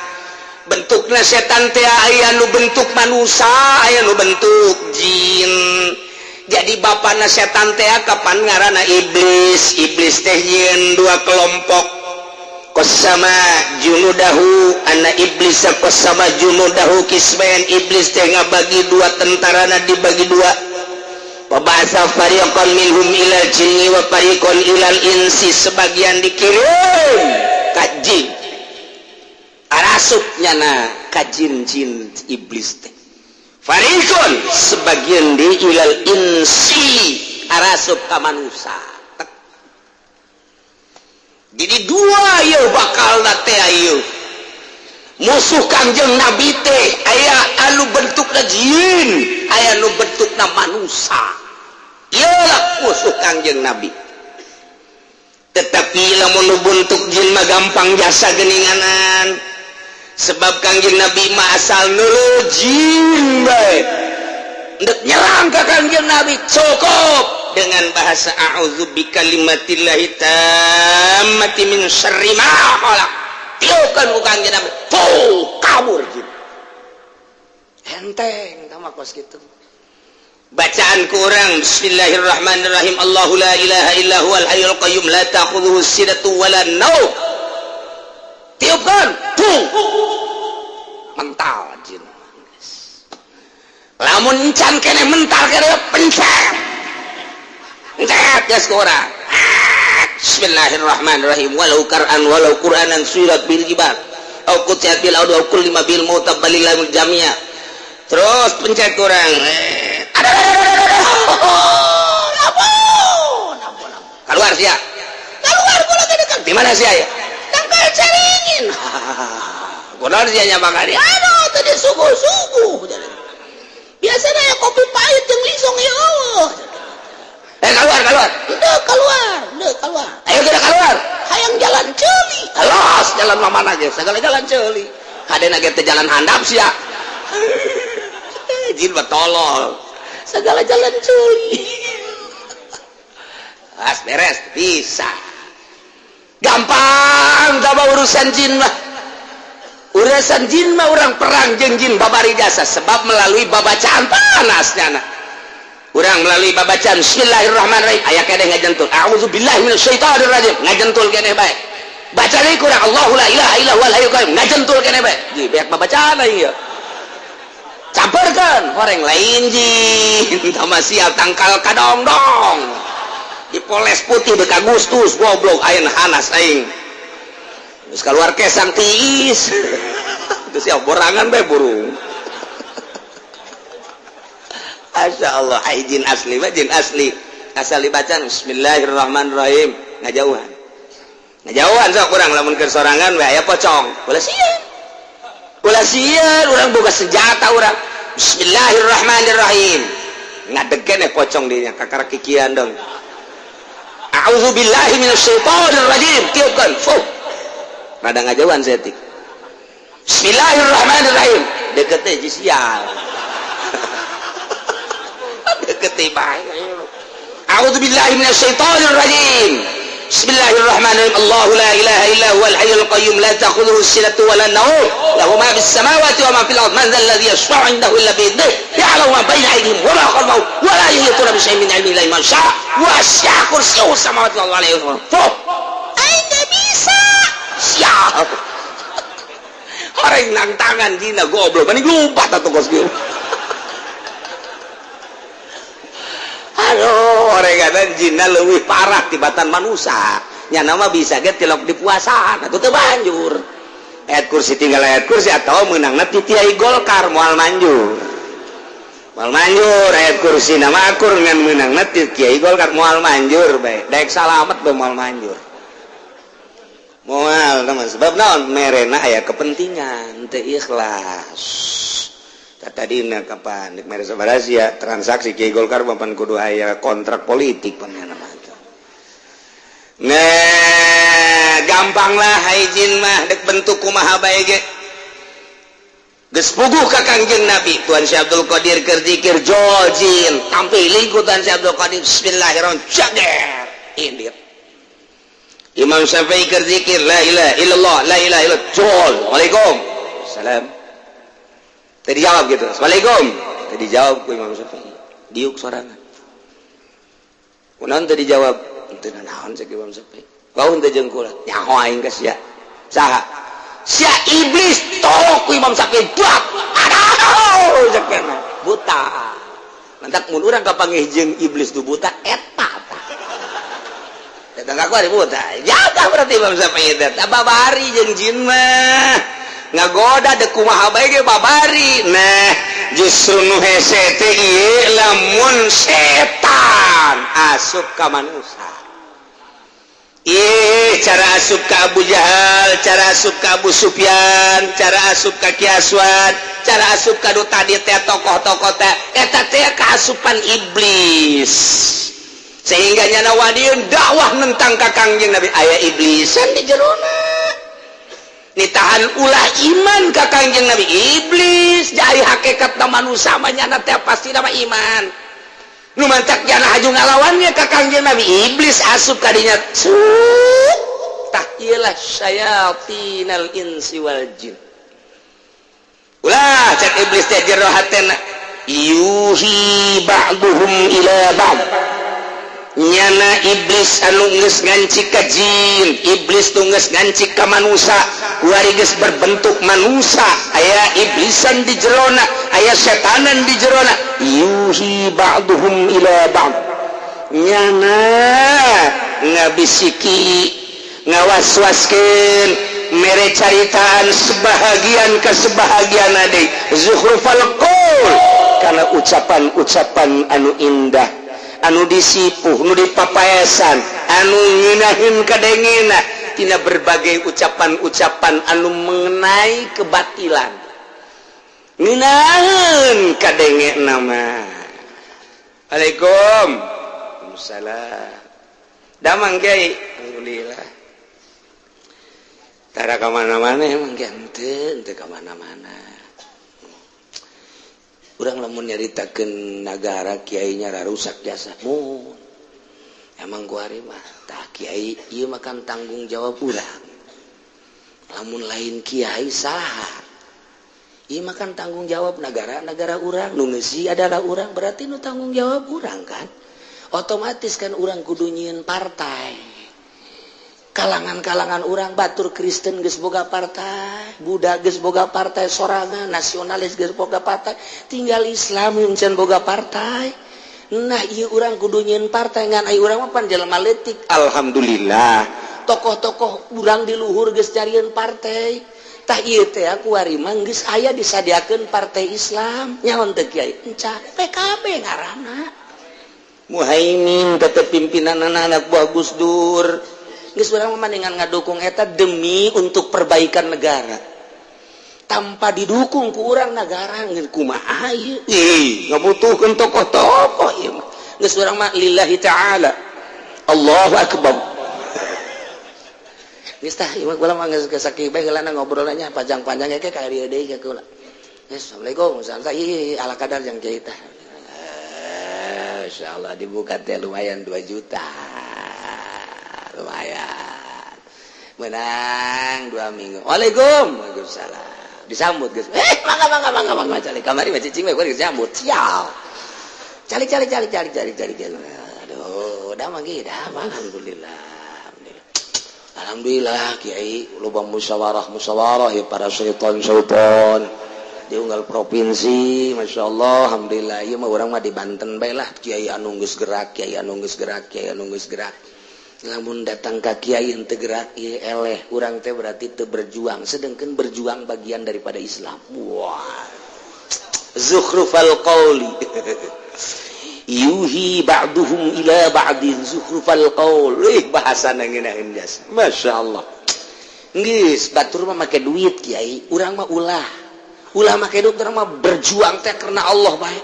S2: Bentukna setan teh aya nu bentuk manusia, aya nu bentuk jin. Jadi bapana setan teh kapan ngaranna iblis. Iblis teh nyieun dua kelompok. Qasama junudahu anna iblis qasama junudahu qismain, iblis teh ngabagi dua, tentarana dibagi dua. Wa ba'atsa fariqan minhum ilal jinni wa fariqan ilal insi, sebagian dikirim ka jin, arasup nyana ka jin-jin iblis teh. Fariqon sebagian di ilal insi, arasup ka manusia. Jadi dua yeuh bakal teh ieu musuh Kangjeng Nabi teh, aya anu bentukna jin, aya anu bentukna manusia. Ieu lah musuh Kangjeng Nabi. Tetapi lamun nu bentuk jin mah gampang jasa geninganan, sebab Kangjeng Nabi mah asal neuleuh jin bae ndek nyerang ka Kangjeng Nabi cukup dengan bahasa a'udzu bikalimatillahi tammati min syarri ma khalaq, tiupkan ku Kangjeng Nabi, tuh kabur jin. Enteng tama kos kitu bacaan kurang. Bismillahirrahmanirrahim, Allahu la ilaha illa huwal hayyul qayyum la ta'khudhuhu sinatu wala naum, tiupkan tuh mental jin. Lamun encan kene mental kene, pencet pencet geus ku urang. Bismillahirrahmanirrahim, walau kar'an walau qur'anan suyirat bil jibal au qutiat bil ardu au kullima bil mauta balil jamia. Terus pencet kurang, ada ampun ampun, keluar sia, keluar kula dekat di mana sia ya tangkal caringin. Kunaon sia nya bakal, aduh, tadi suguh-suguh biasanya ya kopi pahit jeung lisong ya. Eh, keluar, keluar. Udah keluar, udah keluar. Ayo kita keluar, hayang jalan ceuli. Alas, jalan mana ge segala jalan ceuli, kadena ge teh jalan handap sia. Jin mah tolol, segala jalan ceuli. As beres, bisa gampang tambah urusan jin mah. Urusan jin mah orang perang jeung jin babari jasa, sebab melalui babacaan panasnya nah. Urang melalui babacaan bismillahirrahmanirrahim aya keneh ngajentul, a'udzubillahi minasyaitonirrajim, ngajentul keneh bae. Baca deui kurang, Allahu la ilaha illa huwal hayyul qayyum, ngajentul keneh bae. Ji beak babacaan aing ieu campurkeun horeng lain jin tama sial tangkal kadongdong dipoles putih dek Agustus goblok. Ayeuna hanas aing geus keluar kesang tiis itu siap borangan bae burung. Masya Allah, ai jin asli mah jin asli asal dibaca bismillahirrahmanirrahim ngajauhan, ngajauhan. Sok kurang lamun keur sorangan we aya pocong, ulah sieun, ulah sieun. Urang boga senjata, urang bismillahirrahmanirrahim ngadeg keneh pocong dinya kakara kikian dong. A'udzubillahi minasyaitonirrajim, tiupkeun, fuh, rada ngajauhan setik. Bismillahirrahmanirrahim, deket teh sial, deket teh bae. A'udzubillahi minasyaitonirrajim, bismillahirrahmanirrahim, Allahu la ilaha illa huwal hayyul qayyum la ta'khudhuhu sinatu wa la nawm lahu ma fis samawati wa ma fil ardh man dzal ladzi yashfa'u 'indahu illa bi idhnihi ya'lamu ma baina aydihim wa ma khalfahum wa la yuhituna bi syai'in min 'ilmihi illa bima syaa wasi'a kursiyyuhu samawati wal ardi. Fuh, aing teu bisa siap horeng nang tangan dina goblok mending lompat atuh kos kieu. Aduh, horeng jinna leuwih parah tibatan manusia nya nama bisa ge tilok di puasaan atuh teu banjur ayat kursi, tinggal ayat kursi atau meunangna ti Kiai Golkar moal manjur, moal manjur ayat kursi nama akur ngan meunangna ti Kiai Golkar moal manjur bae, daek salamet bae moal manjur, moal teman. Sebab naon? Merena aya kepentingan, teu ikhlas. Tadina kapan dek mere sabaraha sia transaksi Kiai Golkar papan kudu aya kontrak politik pan mah. Nah, gampang lah hai jin mah dek bentuk kumaha bae ge geus puguh ka Kangjeng Nabi. Tuan Syekh Abdul Qadir keur zikir jol jin tampilin ku Tuan Syekh Abdul Qadir, bismillahirrahmanirrahim, jager indit. Imam Syafi'i keur zikir la ilaha illallah la ilaha illallah, jol, waalaikum salam. Tadi jawab gitu, assalamualaikum, tadi jawab ku Imam Syafi'i, diuk sorangan kunaon tadi jawab teu naon cek Imam Syafi'i, kau henteu jeung kula nyaho aing ka sia. Saha sia? Iblis. Tolok ku Imam Syafi'i, buat aduh, cek buta. Mantak mun urang kapanggih jeung iblis nu buta eta tah. Datang aku ari buta. Jaga berarti Imam Syafi'i teh. Babari jeung jin mah. Ngagoda dek kumaha bae ge babari. Nah, justru nu hese teh ieu lamun setan asup ka manusia. Ih, cara asup ke Abu Jahal, cara asup ke Abu Sufyan, cara asup ke Ki Aswad, cara asup ka nu tadi teh, tokoh-tokoh teh, eta teh kaasupan iblis. Sehingga nyana wadiun dakwah nentang ka Kangjeng Nabi, aya iblisan di jerona. Nitahan ulah iman ka Kangjeng Nabi iblis, jadi hakikat manusia mah nyana teh pasti nama iman. Nu mantak jana haju ngalawannya ka Kangjeng Nabi, iblis asup kadinya. Tah, iyalah syayatinal insi wal jin. Ulah cek iblis teh jero hatena, yuhi ba'duhum ila ba'd. Nyana iblis anu geus ngancik ka jin, iblis nu geus ngancik ka manusia, kuari geus berbentuk manusia, aya iblisan di jerona, aya setanan di jerona. Yuhi ba'duhum ila ba'd, nyana ngabisiki, ngawaswaskeun, mere caritaan sebahagian ke sebahagian ade, zukhrufal qaul, karena ucapan-ucapan anu indah, anu disipuh, nu dipapaesan, anu ngeunaheun kadengena tina berbagai ucapan-ucapan anu mengenai kebatilan, ngeunaheun kadenge nama. Waalaikum salam. Damang, Kiai? Alhamdulillah. Tara ka mana-mana emang, Kiai? Henteu, henteu ka mana-mana. Urang lamun nyaritakeun nagara, kiainya rusak jasa mun emang kuari mah. Tah, kiai, ieu mah kan tanggung jawab urang. Lamun lain kiai, saha? Ieu mah kan tanggung jawab negara, negara urang, nu ngeusi adalah urang, berarti nu tanggung jawab urang kan. Otomatis kan urang kudu nyieun partai. Kalangan-kalangan urang, batur Kristen geus boga partai, Buddha geus boga partai sorangan, nasionalis geus boga partai, tinggal Islam can boga partai. Nah, ieu urang kudu nyieun partai, ngan ai urang mah pan jelema leutik. Alhamdulillah, tokoh-tokoh urang di luhur geus nyarieun partai. Tah, ieu teh kuari mah geus aya disadiakeun partai Islam. Nyaon teu, Kiai? Enca PKB ngaranna. Muhaimin tetep pimpinan, anak buah Gus Dur. Geus, urang mah mendingan ngadukung eta demi untuk perbaikan negara. Tanpa didukung ku urang, negara kumaha ieu? Ih, ngabutuhkeun tokoh-tokoh ieu mah. Geus, urang mah lillahi ta'ala. Allahu akbar. Geus tah, ieu mah kula mah geus sakieu bae heulana ngobrolnya, panjang-panjang ge ka dieu deui ka kula. Geus, assalamualaikum. Santai ala kadar yang kiai tah. Insyaallah dibuka teh lumayan 2 juta. Lumayan menang 2 minggu. Waalaikum, waalaikumsalam, disambut guys. Eh, mangga, mangga, mangga, mangga, calik kamari mah cicing we disambut. Sial, calik, calik, calik, calik, calik, calik. Aduh, udah manggi dah. Alhamdulillah, alhamdulillah, Kiai, loba musyawarah musyawarah ya, para syaitan syaitan di unggal provinsi. Masya Allah, alhamdulillah. Ieu mah urang mah di Banten bae lah. Kiai anu geus gerak, kiai anu geus gerak, kiai anu geus gerak. Lamun datang ka kiai henteu gerak, ieu eleh urang teh, berarti teu berjuang, sedangkan berjuang bagian daripada Islam. Wah, zukhrufal qauli, yuhi ba'duhum ila ba'din zukhrufal qaul. Ih, bahasa ngeunaheun jas, Masya Allah. Geus, batur mah make duit, Kiai, urang mah ulah, ulah make duit. Urang mah berjuang teh karena Allah bae.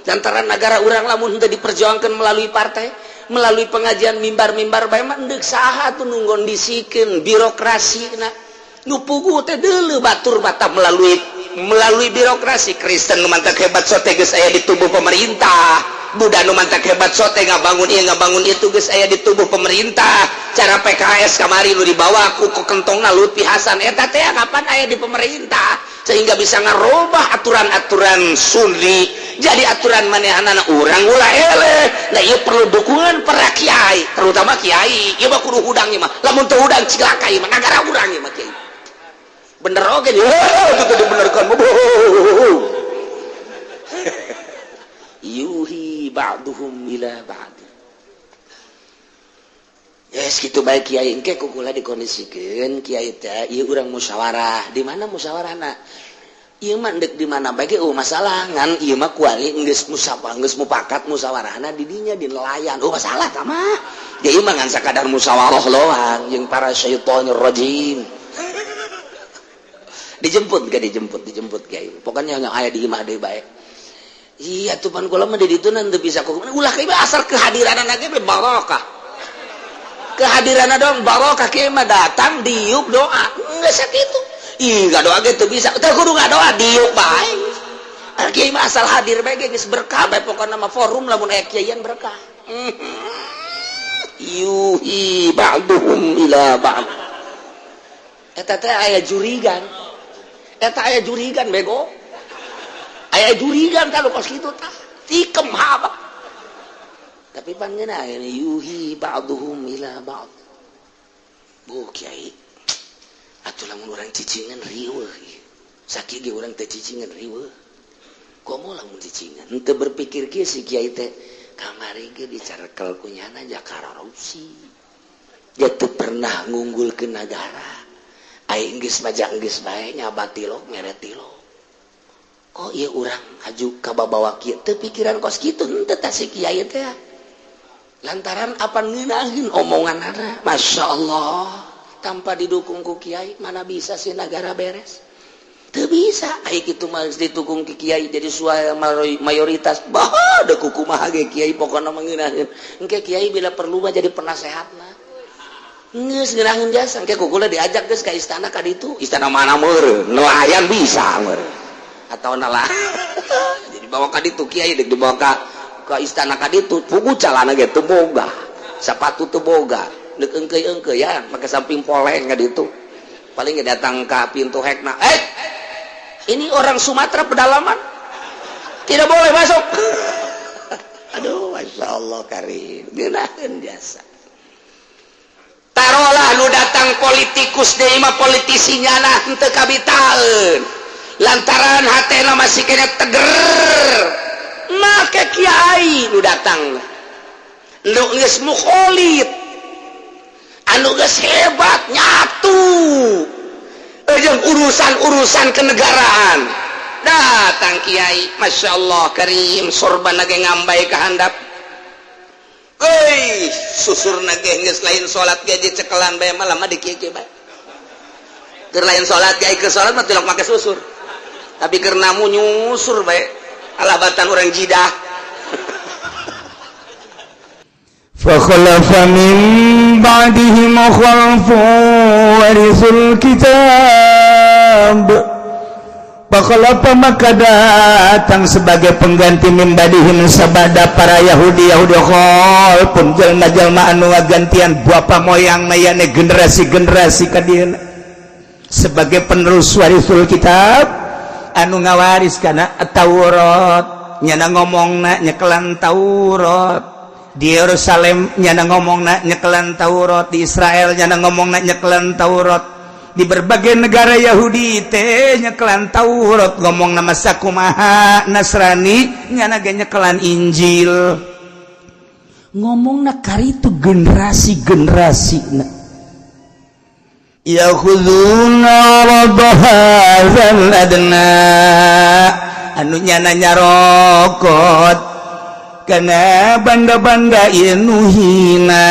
S2: Antara negara urang lamun henteu diperjuangkan melalui partai, melalui pengajian, mimbar-mimbar bae mah, endek saha tuh nu ngondisikeun birokrasi? Na nu puguh teh deuleu batur mata melalui melalui birokrasi. Kristen nu mantak hebat sote geus aya di tubuh pemerintah, Buddha nu mantak hebat sote ngabangun ieu, ngabangun itu, geus aya di tubuh pemerintah. Cara PKS kamari nu dibawa ku kentongna Lutfi Hasan eta teh kapan aya di pemerintah sehingga bisa ngarubah aturan-aturan Sunni jadi aturan manehanana? Urang ulah eleh. Nah, ieu perlu dukungan para kiai, terutama kiai. Ieu mah kudu hudang ieu mah. Lamun teu hudang, cilaka ieu mah nagara urang ieu mah, kiai. Bener oge nya, itu tadi dibenerkan. Yuhi ba'duhum ila ba'd. Yes, gitu baik kiai engke ku kula dikondisikeun kiai teh ieu urang musyawarah. Di mana musyawarahna? Ieu mah deuk di mana bae ge eueuh masalah, ngan ieu mah kuari geus musyawarah, geus mupakat musyawarahna di dinya di nelayan. Oh masalah tah mah. Ya ieu mah ngan sakadar musyawarah doang jeung para syaitonir rajim. Dijemput gak dijemput, dijemput kiai. Pokoknya yang aya di imah deui bae. Iya tuh pan kula mah di ditu teu bisa ku ulah kieu asal kehadiranana ge barokah. Kehadiran dong barokah, kieu mah datang diuk doa geus sakitu. Ih doa ge teu bisa, teu kudu ngadoa, diuk bae. Kiai mah asal hadir bae ge geus berkah bae, pokona mah forum lamun aya kiaian berkah. Yuhi ba'duhum ila ba'd. Eta teh aya jurigan, eta aya jurigan bego, aya jurigan kalau kos kitu tah tikem haba. Tapi pan ngeunah yuhi ba'duhum ila ba'd. Bu kiai atuh lamun urang cicingan riweuh, sakieu ge urang teh cicingan riweuh, komo lamun cicingan. Henteu berpikir kieu si kiai teh, kamari ge dicarekel ku nyana korupsi, dia teu pernah ngunggul ke negara. Aing geus majang geus bae nyabat tilok mere tilok, kok ieu urang aju kababawa kieu? Teu pikiran kos kitu henteu tah si kiai teh, lantaran apa ngeunaheun omonganana. Masya Allah, tanpa didukung ku kiai mana bisa sih negara beres? Teu bisa. Ai kitu mah geus didukung ku kiai jadi suara mayoritas, bah da kumaha ge kiai pokona mah ngeunaheun. Engke kiai bila perlu mah jadi penasehatna, geus ngeunaheun jasa. Engke ku kula diajak geus ka istana ka ditu, istana mana meureun, nelayan bisa meureun atau nelayan. Jadi bawa ka ditu kiai, deuk dibawa ka istana ka ditu, pugu calana ge teu boga, sepatu teu boga, deuk engkeuy-engkeuy ya make samping poleng ka ditu. Paling ge datang ka pintu hekna, "Eh, ini orang Sumatera pedalaman tidak boleh masuk." Aduh, Masya Allah karim, ngeunaheun jasa. Taruhlah nu datang politikus deui mah, politisi nyana henteu kabitaeun lantaran hatena masih kena teger. Make kiai nu datang nu geus mukholid, anu geus hebat nyatu jeung urusan-urusan kenegaraan, datang kiai, Masya Allah karim, sorban ge ngambay ka handap. Euy, susurna ge geus lain salat ge dicekelan bae, malah mah dikieu bae. Keur lain salat ge, keur salat mah tilok make susur, tapi keur namu nyusur bae, alabatan orang jidah.
S1: فخلف من بعدهم خلف ورثوا الكتاب. فخلف maka datang sebagai pengganti, من بعدهم sabada para Yahudi Yahudi, خلف jelma-jelma anu ngagantian bapa moyang mayane, generasi-generasi kadieuna sebagai penerus, ورثوا الكتاب anu ngawaris kana Taurat. Nyana ngomongna nyekelan Taurat di Yerusalem, nyana ngomongna nyekelan Taurat di Israel, nyana ngomongna nyekelan Taurat di berbagai negara Yahudi teh nyekelan Taurat ngomong nama. Sakumaha Nasrani, nyana ge nyekelan Injil ngomongna karitu generasi-generasi. يأخذون عرض هذا الأدنى anu nyana nyarokot karena banda-banda nu hina.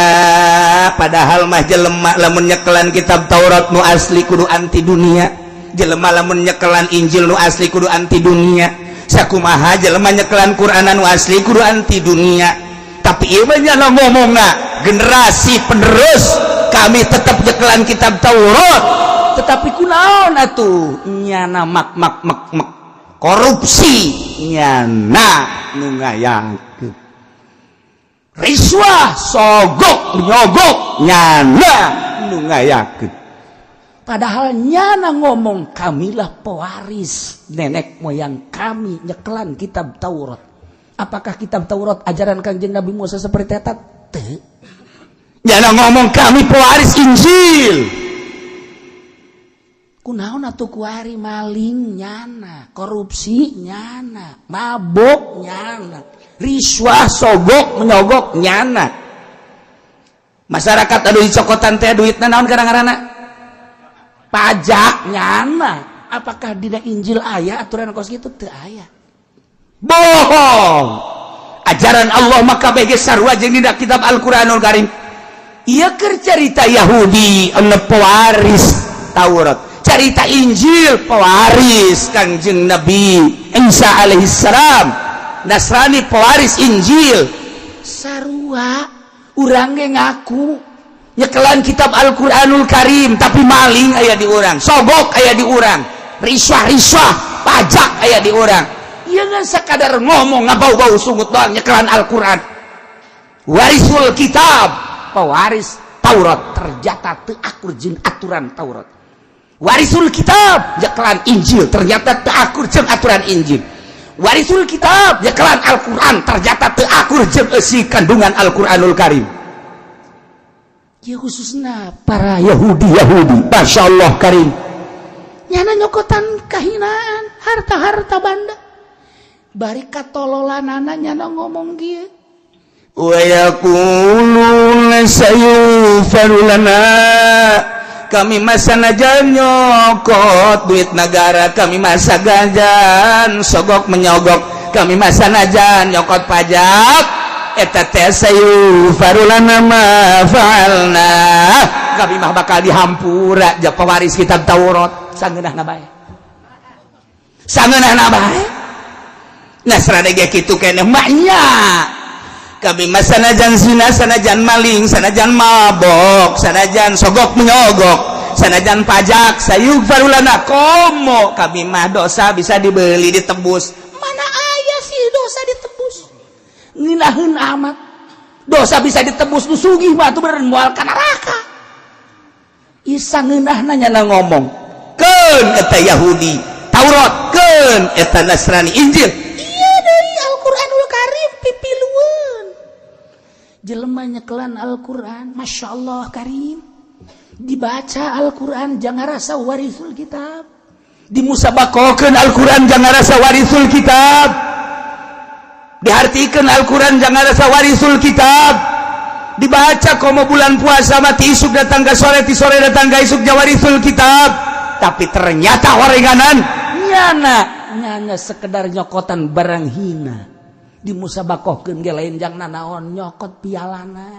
S1: Padahal mah jelema lamun nyekelan kitab Taurat nu asli kudu anti dunia, jelema lamun nyekelan Injil nu asli kudu anti dunia, sakumaha jelema nyekelan Quran nu asli kudu anti dunia. Tapi ieu mah nyana ngomongna generasi penerus kami tetap nyekelan kitab Taurat, tetapi kunaon atuh nyana mak mak mak mak korupsi, nyana nu ngayakeun riswah, sogok nyogok, nyana nu ngayakeun. Padahal nyana ngomong kamilah pewaris nenek moyang kami nyekelan kitab Taurat. Apakah kitab Taurat ajaran Kangjeng Nabi Musa seperti eta? Teu. Nyana ngomong kami pewaris Injil. Kunaon atuh kuari maling nyana, korupsi nyana, mabok nyana, riswah sogok menyogok nyana. Masyarakat anu dicokotan teh duitna naon kadang-kadang? Pajak nyana. Apakah dina Injil aya aturan kos kitu? Teu aya. Bohong. Ajaran Allah maka bege sarua jeung dina kitab Al-Qur'anul Karim. Ieu keur carita Yahudi anu pewaris Taurat, carita Injil pewaris Kangjeng Nabi Isa alaihissalam, Nasrani pewaris Injil. Sarua urang ge ngaku nyekelan kitab Al-Qur'anul Karim, tapi maling aya di urang, sogok aya di urang, riswah-riswah pajak aya di urang. Ieu ngan sakadar ngomong ngabau-bau sungut doang nyekelan Al-Qur'an. Warisul kitab, pewaris Taurat, ternyata teu akur jeung aturan Taurat. Warisul kitab nyekelan Injil, ternyata teu akur jeung aturan Injil. Warisul kitab nyekelan Al-Qur'an, ternyata teu akur jeung eusi kandungan Al-Qur'anul Karim. Ya, khususnya para Yahudi Yahudi, Masya Allah Karim, nyana nyokotan kahinaan harta-harta banda, bari katololanana nyana ngomong kieu, wa yaquluna sayughfaru lana. Kami mah sanajan nyokot duit negara, kami mah sanajan sogok menyogok, kami mah sanajan nyokot pajak, eta teh sayughfaru lana ma fa'alna, kami mah bakal dihampura. Ja pewaris kitab Taurat, sangeunahna bae, sangeunahna bae. Nasrani ge kitu keneh maknya. Kami mah sanajan zina, sanajan maling, sanajan mabok, sanajan sogok menyogok, sanajan pajak, sayughfaru lana. Komo kami mah dosa bisa dibeli, ditebus. Mana aya sih dosa ditebus? Nginaheun amat dosa bisa ditebus. Nu sugih mah atuh bener moal ka neraka. Isa ngeunahna nyana ngomong keun eta Yahudi Taurat, keun eta Nasrani Injil. Iya deui Al-Qur'anul Karim pipilueun. Jelema nyekelan Al-Qur'an, Masya Allah Karim, dibaca Al-Qur'an jangan rasa warisul kitab, dimusabakokeun Al-Qur'an jangan rasa warisul kitab, dihartikeun Al-Qur'an jangan rasa warisul kitab, dibaca komo bulan puasa mati isuk datang ke sore, ti sore datang ke isuk jawarisul kitab. Tapi ternyata orenganan nyana nyana sekedar nyokotan barang hina, dimusabakohkeun ge lain jang nanaon, nyokot pialana,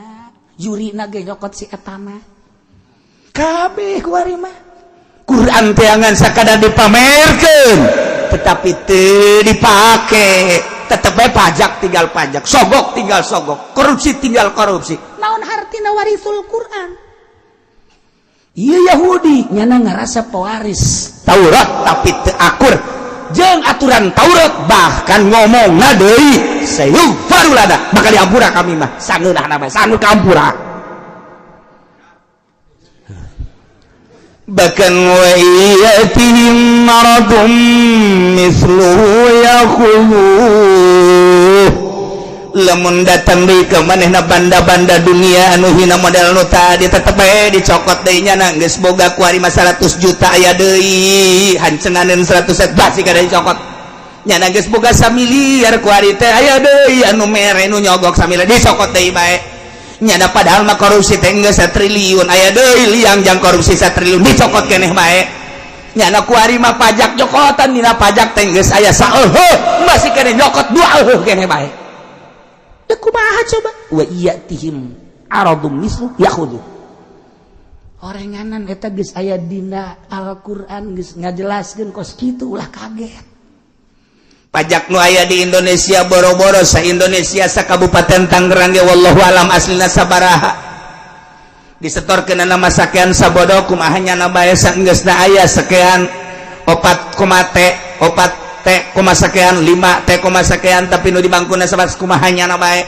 S1: jurina ge nyokot si etana. Kabeh kuari mah Quran teangan sakadar dipamerkeun tetapi teu dipake. Tetep bae pajak tinggal pajak, sogok tinggal sogok, korupsi tinggal korupsi. Naon hartina warisul Quran? Iya, Yahudi nyana ngerasa pewaris Taurat tapi teu akur jeung aturan Taurat, bahkan ngomong deui sayughfaru lana, bakal diampura kami mah. Sangeunahna mah sanggup kampura. Bahkan wa yatihim maradum mithluhu yakhudhuh. Lamun datang deui ka manehna banda-banda dunia anu hina model nu tadi, tetep bae dicokot deui nya. Geus boga kuari mah 100 juta, aya deui hancenganeun 100 basi kada dicokot nyana. Geus boga samiliar kuari teh, aya deui anu mere nu nyogok samiliar, dicokot deui bae nyana. Padahal mah korupsi teh geus satriliun, aya deui liang jang korupsi satriliun, dicokot keneh bae nyana. Kuari mah pajak nyokotan dina pajak teh geus aya saeuheuh, masih keneh nyokot dua euheuh keneh bae. Teu kumaha coba? Wa iyatihim aradum mislu yakhudhu. Orenganan eta geus aya dina Al-Qur'an, geus ngajelaskeun kos kitu, ulah kaget. Pajak nu aya di Indonesia, boro-boro sa Indonesia, sa Kabupaten Tangerang ge wallahu alam aslina sabaraha. Disetorkeun nama sakean sabodo kumaha nyana bae. Saenggeusna aya sekian opat koma T, opat T koma sekian, 5 T koma sekian, tapi nu di bangkuna sabat kumaha nyana bae.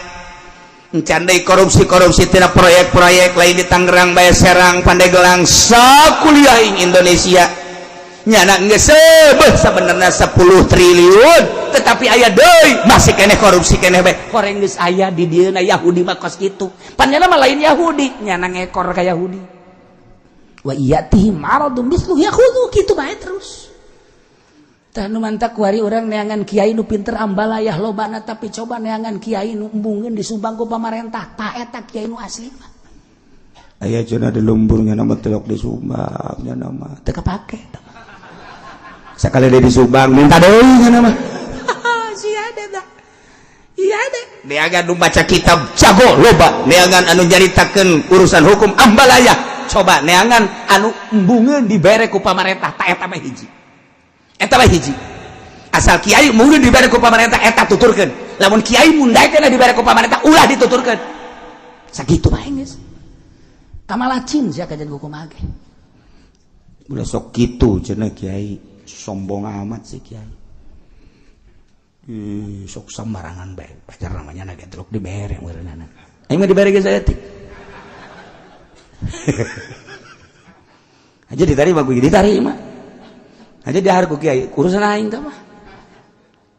S1: Encan deui korupsi-korupsi tina proyek-proyek lain di Tangerang bae, Serang, Pandeglang, sakuliah ing Indonesia nyana geus sebeh sebenarnya 10 triliun, tetapi aya deui masih keneh korupsi keneh bae. Koreng geus aya di dieuna Yahudi mah kos kitu. Pan nyana mah lain Yahudi, nyana ngekor ka Yahudi. Wa yatihim aradun misluhu yakhudhu, kitu bae terus. Tah nu mantak kuari urang neangan kiai nu pinter ambalayah lobana, tapi coba neangan kiai nu embungeun disumbang ku pamarentah, tah eta kiai nu asli mah.
S2: Aya cenah di lemburnya nama telok di Sumbang nya nama.
S1: Teu kapake.
S2: Sakali di Subang minta deui nya nama.
S1: Sia deh dah. Iya deh.
S2: Neangan nu baca kitab jago loba, neangan anu nyaritakeun urusan hukum ambalaya, coba neangan anu embungeun dibere ku pamarentah, tah eta mah hiji. Eta mah hiji. Asal kiai embungeun dibere ku pamarentah, eta tuturkeun. Lamun kiai mundaikeun dibere ku pamarentah, ulah dituturkeun.
S1: Sakitu bae geus. Kamalacin sia kajian hukum ge.
S2: Ulah sok kitu cenah kiai, sombong amat sih kiai.
S1: Ih, sok sembarangan bae. Pacar namanya naga teluk dibere meureunana.
S2: Aing mah dibere ge saeutik. Aja diterima ku diterima. Aja dahar ku kiai, urusan aing teh mah.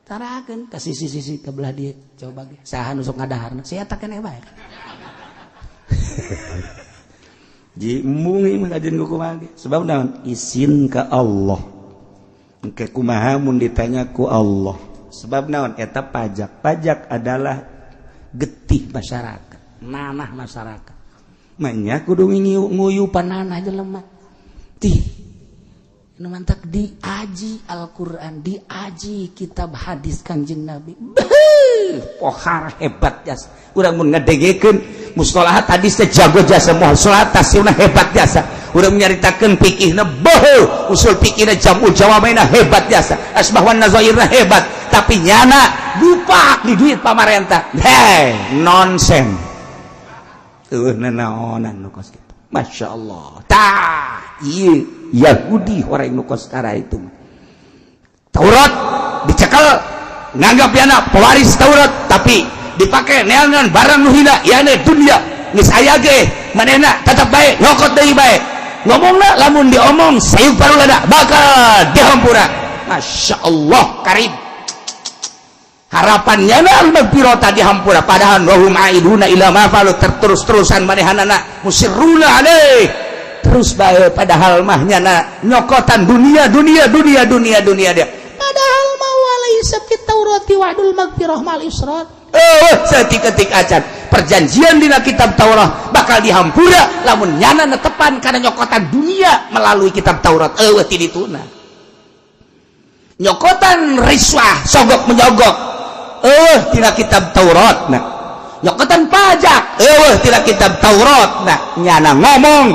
S1: Tarakeun ka sisi-sisi ke belah dieu, coba ge. Saha nu sok ngadaharna? Sia eta keneh bae.
S2: Ji embung ieu mah kajian kumaha ge. Sebab naon? Isin ka Allah. Engke kumaha mun ditanya ku Allah. Sebab naon? Eta pajak. Pajak adalah
S1: getih masyarakat, nanah masyarakat.
S2: Manya kudu
S1: nguyupan nanah jelema. Tih. Nu mantak diaji Al-Qur'an, diaji kitab hadis Kanjeng Nabi. Beuh,
S2: pohar hebat jasa. Urang mun ngadengekeun mustalahat hadis teh jago jasa, muhasalahat tafsirna hebat jasa. Urang nyaritakeun fikihna boho, usul fikihna jamul jawamaina hebat jasa, asbah wan nazairna hebat, tapi nyana dupak di duit pamarentah. Hei, nonsen. Eueuh nanaonan nu kos kitu. Masya Allah. Tah, ieu Yahudi orang nu kos kara itu. Taurat dicekel nganggap yana pewaris Taurat, tapi dipakai neangan barang nu hina yana dunia. Geus aya ge manehna tetep bae nyokot deui bae. Ngomongna lamun diomong sayuk parulada bakal dihampura. Masya Allah karib. Harapannya na al-magfirata dihampura, padahal wahum aiduna ila ma falu, terus-terusan manehanana musirruna alaih terus bae, padahal mah nyana nyokotan dunia dunia dunia dunia dunia dia,
S1: padahal mah walaisa fit taurati wa'dul magfirah mal israt.
S2: Setik-ketik acan perjanjian dina kitab Taurat bakal dihampura lamun nyana netepan kana nyokotan dunia melalui kitab Taurat. Eueuh ti dituna nyokotan riswah sogok menyogok eueuh tina kitab Taurat, nah nyokotan pajak eueuh tina kitab Taurat, nah nyana ngomong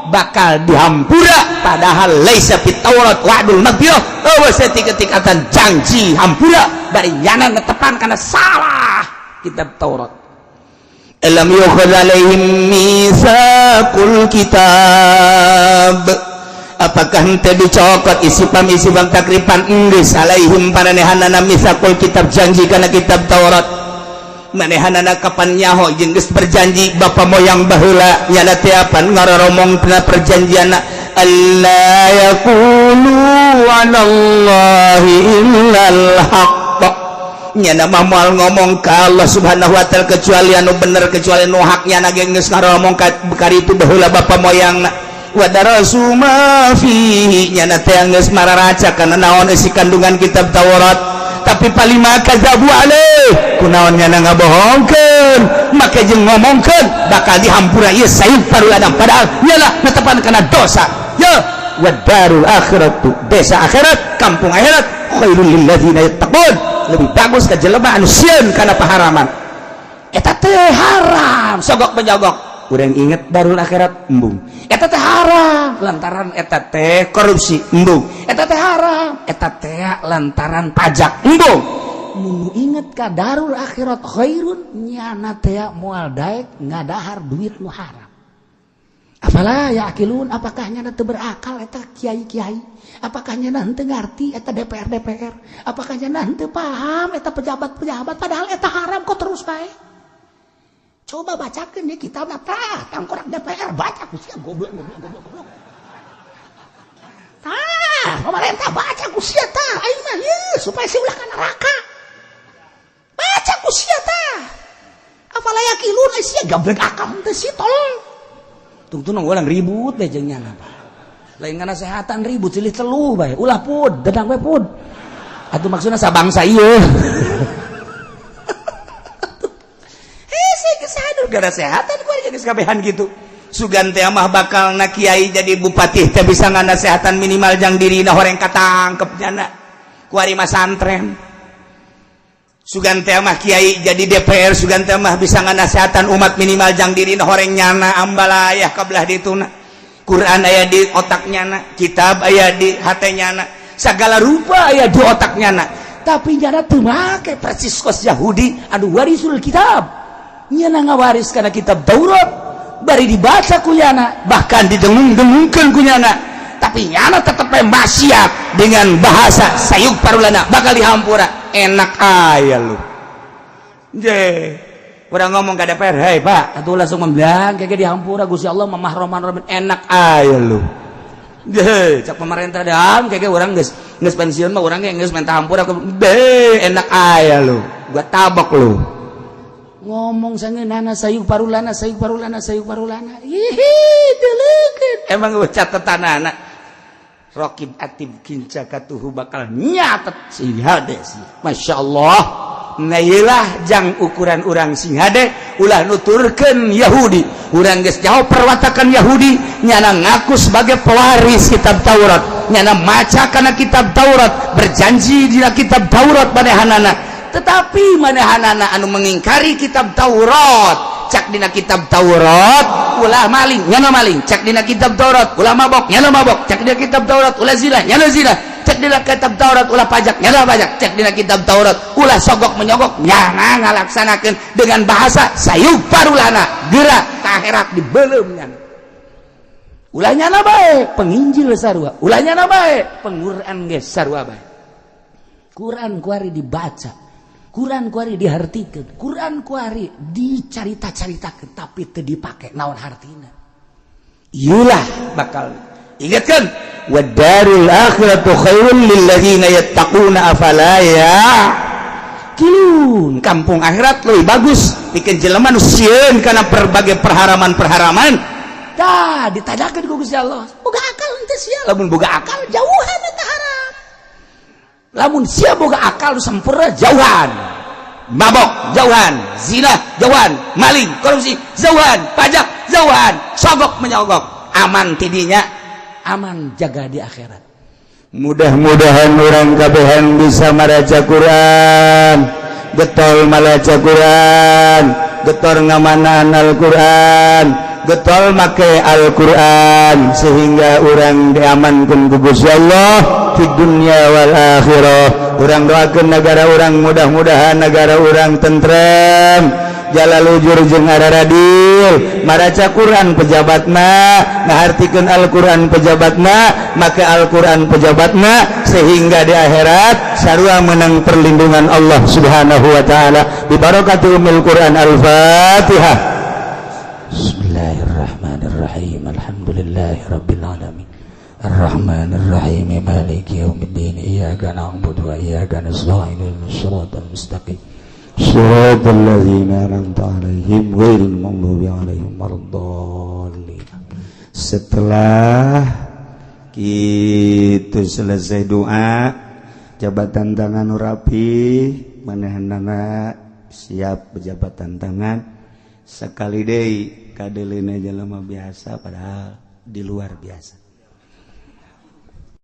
S2: bakal dihampura padahal laisa fit Taurat wa'dul magfirah. Eueuh setik-ketik acan janji hampura bari nyana netepan kana salah kitab Taurat. Alam yukhadh alaihim mitsaqul kitab, apakah henteu dicokot isipam isipam takripan enggeus alaihim paranehanana mitsaqul kitab, janji kana kitab Taurat. Manehanana kapan nyaho jeung geus berjanji bapa moyang baheula nyana teh apan ngaroromong tina perjanjianna alla yaqulu 'alallahi illal haqq. Nyana mah moal ngomong ka Allah Subhanahu wa taala kecuali anu bener, kecuali nu hak. Nyana ge geus ngaromong ka kari itu baheula bapa moyangna. Wa darasu ma fihi, nyana teh geus mararaca kana naon isi kandungan kitab Taurat, tapi palima kadzabu alaih, kunaon nyana ngabohongkeun make jeung ngomongkeun bakal dihampura ieu sayuk paruladang, padahal nyana netepan kana dosa. Ya wa darul akhiratu, desa akhirat, kampung akhirat, khairul lil ladzina yattaqun, lebih bagus ka jelema anu sieun kana paharaman. Eta teh haram sogok menyogok, urang inget darul akhirat embung. Eta teh haram lantaran eta teh korupsi embung. Eta teh haram eta teh lantaran pajak embung.
S1: Mun inget ka darul akhirat khairun, nyana teh moal daek ngadahar duit nu haram. Afala yaqilun, apakah nyana teu berakal eta kiai-kiai? Apakah nyana henteu ngarti eta DPR DPR? Apakah nyana henteu paham eta pejabat-pejabat, padahal eta haram kok terus bae? Coba bacakeun di kitab tah, tangkorak DPR baca ku sia, goblok goblok goblok goblok. Tah, pemerintah baca ku sia tah, aing mah ieu supaya si ulah ka neraka. Baca ku sia tah. Afala yaqilun, sia gablek akal henteu sih tolong. Tungtuna urang ribut deh jeung nyana, Pak. Lain nganasehatan, ribut silih teluh bae. Ulah pud, dedang we pud. Atuh maksudna sabangsa ieu. Hese geus sadar gara sehatan ku geus kabehan gitu. Sugan teh mah bakal na kiai jadi bupati teh bisa nganasehatan minimal jang dirina horeng katangkep nyana. Kuari mah santren. Sugan teh mah kiai jadi DPR, sugan teh mah bisa nganasehatan umat minimal jang dirina horeng nyana ambalayah kabelah dituna. Quran aya di otak nyana, kitab aya di hate nyana, segala rupa aya di otak nyana. Tapi nyana teu make persis kos Yahudi anu warisul kitab. Nyana ngawaris kana kitab Taurat, bari dibaca ku nyana, bahkan didengung-dengungkeun ku nyana. Tapi nyana tetep maksiat dengan bahasa sayuk parulana bakal dihampura. Enak aya lu. Je. Urang ngomong ke DPR, "Hei Pak," atuh langsung membilang kayak dihampura Gusti Allah mamah roman roman, enak aya lu. Je, cak pemerintah dam kayak urang geus geus pensiun mah urang geus minta hampura, be enak aya lu. Gua tabok lu. Ngomong sangeunana sayuk parulana, sayuk parulana, sayuk parulana. Hihi, deleukeun. Emang gua catetanana. Rokib atib kinca katuhu bakal nyatet sing hade sih. Masya Allah. Nah, jang ukuran urang sing hade, ulah nuturkeun Yahudi. Urang geus jauh perwatakan Yahudi, nyana ngaku sebagai pewaris kitab Taurat, nyana maca kana kitab Taurat, berjanji dina kitab Taurat manehanana, tetapi manehanana anu mengingkari kitab Taurat. Cak dina kitab Taurat ulah maling, nyana maling. Cak dina kitab Taurat ulah mabok, nyana mabok. Cak dina kitab Taurat ulah zina, nyana zina. Cek dina kitab Taurat ulah pajak, nyana pajak. Cek dina kitab Taurat ulah sogok menyogok, nyana ngalaksanakeun dengan bahasa sayuk parulana gerak ka akhirat dibelum nyana. Ulah nyana bae penginjil sarua, ulah nyana bae penguran geus sarua bae. Quran kuari dibaca, Quran kuari dihartikeun, Quran kuari dicarita-caritakeun, tapi teu dipake naon hartina. Iyalah bakal ingatkan, wadarul akhiratu khairun lil ladzina yattaquna afala ya'qilun. Kampung akhirat lebih bagus bikin jelema nu sieun kana berbagai perharaman-perharaman. Tah ditadakeun ku Gusti Allah, boga akal henteu sia? Lamun boga akal, jauhan eta haram. Lamun sia boga akal sempurna, jauhan mabok, jauhan zina, jauhan maling, korupsi, jauhan pajak, jauhan sogok menyogok. Aman tidinya, aman jaga di akhirat.
S2: Mudah-mudahan urang kabehan bisa maraca Quran, getol malaca Quran, getol ngamanaan Al-Quran, getol make Al-Quran, sehingga urang diamankan ku Gusti Allah di dunia wal akhirah. Urang doakan negara urang, mudah-mudahan negara urang tentrem, jalalujur jeung araradil. Maraca Quran pejabatna, ngahartikeun Al-Quran pejabatna, make Al-Quran pejabatna, sehingga di akhirat sarua menang perlindungan Allah Subhanahu wa taala bi barakati ummil Quran. Al-Fatihah.
S1: Bismillahirrahmanirrahim. Alhamdulillahirabbil alamin. Arrahmanirrahim. Maliki yaumiddin. Iyyaka na'budu wa iyyaka nasta'in. Ihdinas siratal mustaqim.
S2: صراط الذين أنعمت عليهم غير المغضوب عليهم ولا الضالين. Setelah gitu selesai doa, jabatan tangan rapi, manehanana siap berjabatan tangan sekali deui kadeulina jelema biasa, padahal di luar biasa.